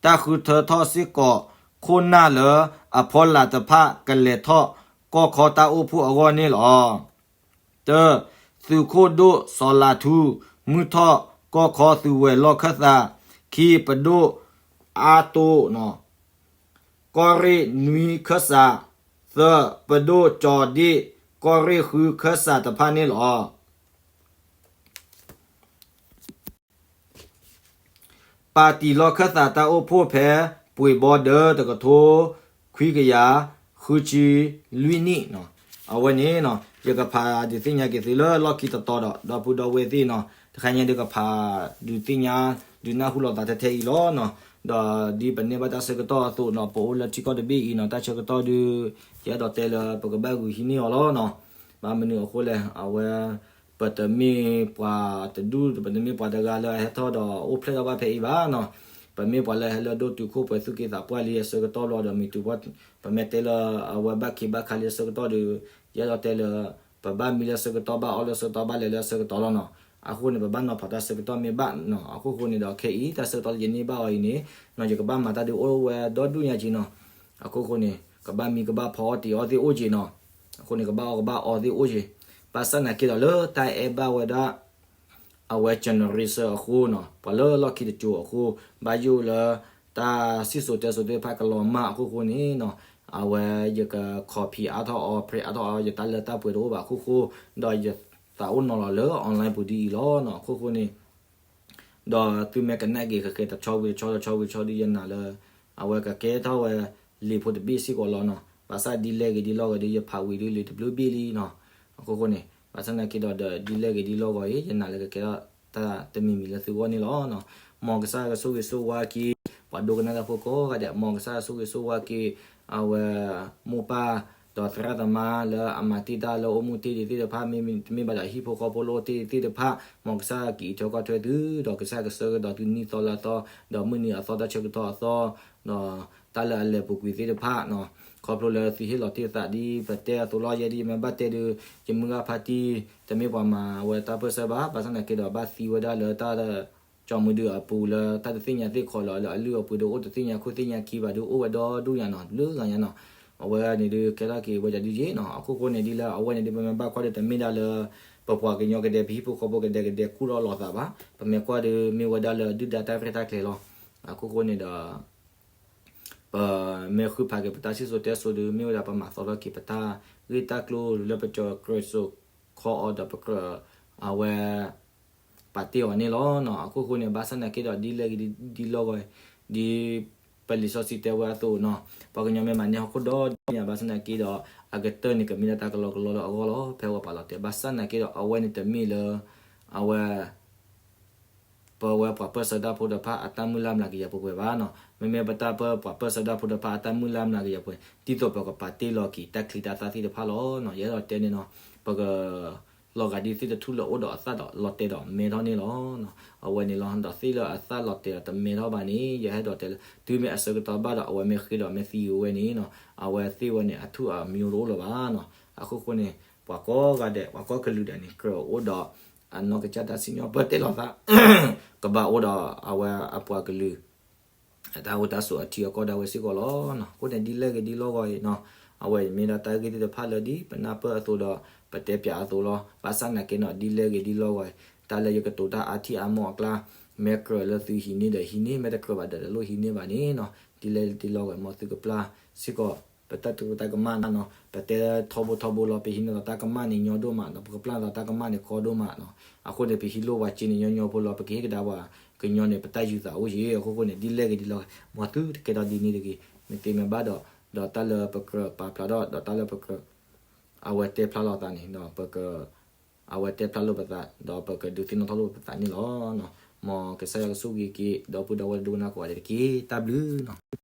တၢ်ဃုထၢထီၣ်စ့ၢ်ကီးခိၣ်နၢ်လၢအဖီလာ်တဖၣ်ကလဲၤထီၣ်ကီၢ်ခီတၢ်အိၣ်ဖှိၣ်အဂီၢ်န့ၣ်လီၤ. တၢ, သုးခိၣ်ဒိၣ်စီၤလၤထူ မုၢ်ထီၣ်ကီၢ်ခီသုးဝဲၤလီၢ်ခၢၣ်သး, ခံ, ပဒိၣ်အါတိၢ် ကီၢ်ရ့ၣ်နွံခၢၣ်စး, သၢ, ပဒိၣ်ကၠီၤဒ့ၣ် ကီၢ်ရ့ၣ်ဃုခၢၣ်စးတဖၣ်န့ၣ်လီၤ. ပၣ်တံၣ်လီၢ်ခၢၣ်သးတၢ်အိၣ်ဖှိၣ်ဖဲ ပှ့ၤဘီဒၢ တကထိခွံကယၤ ဃုဆံလွံၢ်နံၣ်, အဝဲန့ၣ် ယကဖးဒုးသ့ၣ်ညါက့ၤသုလၢလီၢ်ခံတတီၤဒီး ဒီပုၢ်ဒီဝဲၢ်သ့ၣ်နီၤ, တခါညါဒုးကဖးဒုးသ့ၣ်ညါ ဒုးနၢ်ဟူလိာ်သးထဲထဲအံၤလီၤနီၤ. ဒီးဒ်ပန့ၢ်ဘၣ်တၢ်ဆၢကတီၢ်အသိးနီၤ, ပအိၣ်လၢထံကီၢ်တဘ့ၣ်အံၤနီၤ, တၢ်ဆၢကတီၢ်ဒုး ယအဲၣ်ဒိးတဲလၢပကဘၣ်ဂုာ်ဟံးန့ၢ်အီၤလီၤနီၤ. ဘၣ်မနုၤအဃိလဲၣ်, အဝဲ ပတမ့ၢ်ပှၤတဒူၣ် ပတမ့ၢ်ပှၤတဂၤလၢအဟဲထီၣ်ဒီးအိၣ်ဖျဲၣ်ထီၣ်ဘၣ်ဖဲအံၤဘၣ်နီၤ. ပမ့ၢ်ပှၤလၢဟဲလၢဒိၣ်တုာ်ခိၣ်ပှဲၤသူၣ်က့သးပှၢ်လံအဆၢကတီၢ်လီၤဒီး မ့ၢ်တုၤ ပမ့ၢ်တဲလၢအဝဲဘၣ်ခ့ဘၣ်ခါလံအဆၢကတီၢ်ဒီး ယအဲၣ်ဒိးတဲလၢ ပဘၣ်မံလၢဆၢကတီၢ် ဘၣ်အီၣ်လၢဆၢကတီၢ် ဘၣ်လဲၤလၢဆၢကတီၢ်လီၤနီၤ. အဃိန့ၣ် ပဘၣ်နီၤဖးတၢ်ဆၢကတီၢ်မ့ၢ်ဘၣ်နီၤ. အခိၣ်ဃိန့ၣ်ဒီး ခဲအံၤတၢ်ဆၢကတီၢ်လၢယန့ၢ်ဘၣ်အီၤအံၤန့ၣ်နီၤ, ယကဘၣ်မၤတၢ်ဒုးအိၣ်ဝဲဒီဒူၣ်ညါက့ၤနီၤ. အခိၣ်ဃိန့ၣ် ကဘၣ်မံကဘၣ်ဖီအီၣ်တ့ၤအီၣ်သ့ၣ်အိၣ်က့ၤနီၤ. အဃိန့ၣ် ကဘၣ်အီၣ်ကဘၣ်အီသ့ၣ်အိၣ်က့ၤ. ဘၣ်ဆၣ်သနာ်က့ဒီးလၢတၢ်အဲၣ်ဘၣ်ဝဲဒၣ် အဝဲ generation အဃိနီၤ, ပှၤလၢလီၢ်ခံတစိၤအဃိ ဘၣ်ယိၣ်လၢ တၢ်စံၣ်စိၤတဲစိၤသ့ၣ်တဖၣ်ကလီၤမၢ်အခိၣ်ဃိန့ၣ်နီၤ, အဝဲယက copy အါထီၣ်အီၤ print အါထီၣ်အီၤ ယတၢ်လၢတၢ်ပှဲၤတအိၣ်ဘၣ်အခိၣ်ဃိ, ဒီးယသးအိၣ်နီၤလီၤလၢ online ပူၤဒ်အံၤလီၤနီၤ. အခိၣ်ဃိန့ၣ် ဒီးသုမ့ၢ်ကနၣ်က့ၤဃဲၤဃဲၤတဆီဝံၤတဆီ တဆီဝံၤတဆီဒ်ယနာ်လၢ အဝဲကကဲထီၣ်ဝဲလံာ်ဖိတဘ့ၣ်စ့ၢ်ကီးလီၤနီၤ. ဘၣ်ဆၣ်ဒ်လဲၣ်ဂ့ၤဒ်လီၢ်ဂီၤဒီး ယဖးဝံၤဒ်လံာ်တဘျုးဘ့ၣ်လံနီၤ. အခိၣ်ဃိန့ၣ် ဘၣ်ဆၣ်သနာ်က့ဒီးဒီးဒ်လဲၣ်ဂ့ၤဒ်လီၢ်ဂီၤအံၤ ယနာ်လၢကကဲထီၣ်တၢ်တမံၤမံၤလၢသုဂီၢ်န့ၣ်လီၤနီၤ. မ်ကစၢ်ကဆိၣ်ဂ့ၤဆိၣ်ဝါက့ၤ ပှၤဒိကနၣ်တၢ်ဖိကိးဂၤဒဲး, မ်ကစၢ်ကဆိၣ်ဂ့ၤဆိၣ်ဝါက့ၤ အဝဲ မိၢ်ပၢ် ဒီးသရၣ်သမါလၢအမၤတ့ၢ်တၢ်လၢအိၣ်မူတ့ၢ်ဒံးသ့ၣ်တဖၣ်, မ့တမ့ၢ်ဘၣ်ဒီးဟံၣ်ဖိဃီဖိလၢအိၣ်တ့ၢ်သ့ၣ်တဖၣ်, မ်ကစၢ်ကအံးထွဲကွၢ်ထွဲသု, ဒီးကစၢ်ကဆၢကတီၢ်သုနံၣ်သီလါသီ, ဒီးမုၢ်နံၤအသီတၢ်ဆၢကတီၢ်အသီ, ဒီးတၢ်လၢအလဲၤပူၤကွံာ်သ့ၣ်တဖၣ်နီၤ. ခီဖျိလၢသုဟ့ၣ်လီၤတ့ၢ်သးဒ်ပတဲအသိးလီၤ. ယဲဒ်ယမ့ၢ်ဘၣ်တဲဒုး ယမုၢ်ဂၢ်ဖါတံၢ် တမ့ၢ်ပှၤမၤဝဲတၢ်ပၢၢ်ဆၢဘၣ်. ဘၣ်ဆၣ်သနာ်က့ဒီး ဘၣ်သံဝဲဒၣ်လၢတၢ် ကၠီမုၢ်ဒုအပူၤလၢတၢ်တသ့ၣ်ညါသ့ၣ်ခီလီၤလၢအလုၢ်အပှ့ၤဒီးအိၣ်တသ့ၣ်ညါခိၣ်သ့ၣ်ညါခံဘၣ်ဒုးအိၣ်ဝဲဒီဒူၣ်ညါနီၤ, ဘျုးဂၤညါနီၤ. အဝဲန့ၣ်ဒုးကဲထီၣ်က့ၤဝဲဒၣ်ဒ်ယ့ၣ်နီၤ. အခိၣ်ဃိန့ၣ်ဒ်လၢအဝဲန့ၣ်ဒုး ပမ့ၢ်ဘၣ်ကွၢ်ဒီးတမ့ၢ်ဒၣ်လၢ ပပှၤကညီကဒဲကဒဲ ပဟံၣ်ဖိဃီဖိကဒဲကဒဲကူၣ်ထီၣ်လိာ်သးဘၣ်. ပမ့ၢ်ကွၢ်ဒီးမ့ၢ်ဝဲဒၣ်လၢဒုၣ်ဒါတၢ်ရဲၣ်တၢ်ကျဲၤလီၤ. အခိၣ်ဃိန့ၣ်ဒီး ပမ့ၢ်ဃုဖးက့ၤပတၢ်စံၣ်စိၤတဲစိၤဒုး မ့ၢ်ဝဲဒၣ်ပမၤသီထီၣ်က့ၤပတၢ်ဂ့ၢ်တၢ်ကျိၤလၢပကကြၢးစိာ်ခီအီၤဒီးပကြၢး အဝဲ ပာ်တ့ၢ်အီၤန့ၣ်လီၤနီၤ. အခိၣ်ဃိန့ၣ် ဘၣ်ဆၣ်သနာ်က့ဒီးဒ်လဲၣ်ဂ့ၤဒ်လီၢ်ဂီၤ ဒ်ပလံာ်စီဆှံတဲဝဲအသိးနီၤ, ပှၤကညီမ့ၢ်မၤန့ၢ်ဟီၣ်ခိၣ်ဒီဘ့ၣ်ညါ ဘၣ်ဆၣ်သနာ်က့ဒီး အကတၢၢ်န့ၣ်ကမ့ၢ်ဒၣ်တၢ်ကလီကလီလၢအဂီၢ်လီၤ. ဖဲဝဲပာ်လီၤတဲာ် ဘၣ်ဆၣ်သနာ်က့ဒီး အဝဲန့ၣ်တမ့ၢ်လၢ အဝဲ ပဝဲပှၤပၢၢ်ဆၢတၢ်ဖိတဖၣ်အတၢ်မုၢ်လၢ်မျးကယၤပှဲၤပှဲၤဘၣ်နီၤ. မ့မ့ၢ်ပတၢ်ပၢၢ်ပှၤပၢၢ်ဆၢတၢ်ဖိတဖၣ်အတၢ်မုၢ်လၢ်မျးကယၤပှဲၤ ဒ်သိးပကပာ်တ့ၢ်လီၤက့ၤတၢ်ချံတၢ်သၣ်သ့ၣ်တဖၣ်လီၤနီၤ. ယအဲၣ်ဒိးတဲန့ၣ်နီၤ, ပက လီၤဂာ်ဒ်သ့ၣ်တထူၣ်လၢအိၣ်ဒီးအသၣ်ဒီးလီၤတဲာ်ဒီးမဲထီၣ်န့ၣ်လီၤ. အဝဲန့ၣ်လီၤ. ဒီးသ့ၣ်လၢအသၣ်လီၤတဲာ်ဒီးတမဲထီၣ်ဘၣ်န့ၣ် ယအဲၣ်ဒိးတဲလၢ တုၤမ့ၢ်အဆၢကတီၢ်ဘၣ်ဒီး အဝဲမ့ၢ်ဃ့ဒီးမ့ၢ်သံဝဲန့ၣ်နီၤ, အဝဲသ့ၣ်ဝဲန့ၣ် အထူၣ်အမံၤတအိၣ်လၢၤဘၣ်နီၤ. အခိၣ်ဃိန့ၣ် ပှၤကိးဂၤဒဲး ပှၤကိးကလုာ်ဒဲးန့ၣ် ကြၢးအိၣ်ဒီး အနီၢ်ကစၢ်တၢ်စံၣ်ညီၣ်ပၢၢ်တဲလီၤသး ကဘၣ်အိၣ်ဒီးအဝဲအပှၤကလုာ် တၢ်အိၣ်တၢ်ဆိးအထံအကီၢ်ဒၣ်ဝဲစ့ၢ်ကီးလီၤ. အဃိန့ၣ် ဒ်လဲၣ်ဂ့ၤဒ်လီၢ်ဂီၤအံၤနီၤ, အဝဲမ့ၢ်ဒၣ်တၢ်ဂ့ၢ်သ့ၣ်တဖၣ်လၢဒ်ပနၢ်ပၢၢ်အသိးဒီး ပတဲပၠးအသိးလီၤ. ဘၣ်ဆၣ်သနာ်က့နီၤ ဒ်လဲၣ်ဂ့ၤဒ်လီၢ်ဂီၤအံၤ တၢ်လၢယကတိၤတၢ်အါထံၣ်အါမီၢ်အကျါ မ့ၢ်ကြၢးလၢသုဟံးန့ၢ်ဒီးဟံးန့ၢ်, မ့ၢ်တကြၢးဘၣ်ဒီးတလိၣ်ဟံးန့ၢ်ဘၣ်န့ၣ်နီၤ, ဒ်လဲၣ်ဒ်လီၢ်ဂီၤအံၤ မ်သုကပျၢ်စ့ၢ်ကီး ပတၢ်တူၢ်တၢ်ကမၣ်နီၤ, ပတဲထီဘိထီဘိလီၤ, ပဟံးန့ၢ်သိးတၢ်ကမၣ်န့ၣ်ညီဒိၣ်မးနီၤ, ပကပျၢ်သိးတၢ်ကမၣ်န့ၣ်ကီဒိၣ်မးနီၤ. အဃိန့ၣ် ပဟံးလိၣ်ပှၤစ့န့ၣ်ညီညီဖိလီၤ, ပကဟ့ၣ်ကဒါပှၤကညီန့ၣ် ပတၢ်ယူၤသးအိၣ်ယံၤ, အဃိဃိန့ၣ် ဒ်လဲၣ်ဂ့ၤဒ်လဲၣ်ဂ့ၤ မ်သုတကဲထီၣ်ဒ်န့ၣ်တဂ့ၤ, မ့ၢ်သ့မ့ၢ်ဘၣ်ဒီး, ဒီးတၢ်လၢပကြၢးပာ်ဖျါထီၣ် ဒီးတၢ်လၢပကြၢး အဝဲတဲဖျါလိာ်သးန့ၣ်ဒီး ပက အဝဲတဲဖျါလိာ်ပသး ဒီးပကဒုးသ့ၣ်နီၣ်ထီၣ်လိာ်ပသးန့ၣ်လီၤ. မ်ကစၢ်ယွၤကဆိၣ်ဂ့ၤက့ၤ ဒီပုၢ်ဒီဝဲၢ်ဒိကနၣ်ကိးဂၤဒဲးတက့ၢ်. တၢ်ဘျုးနီၤ.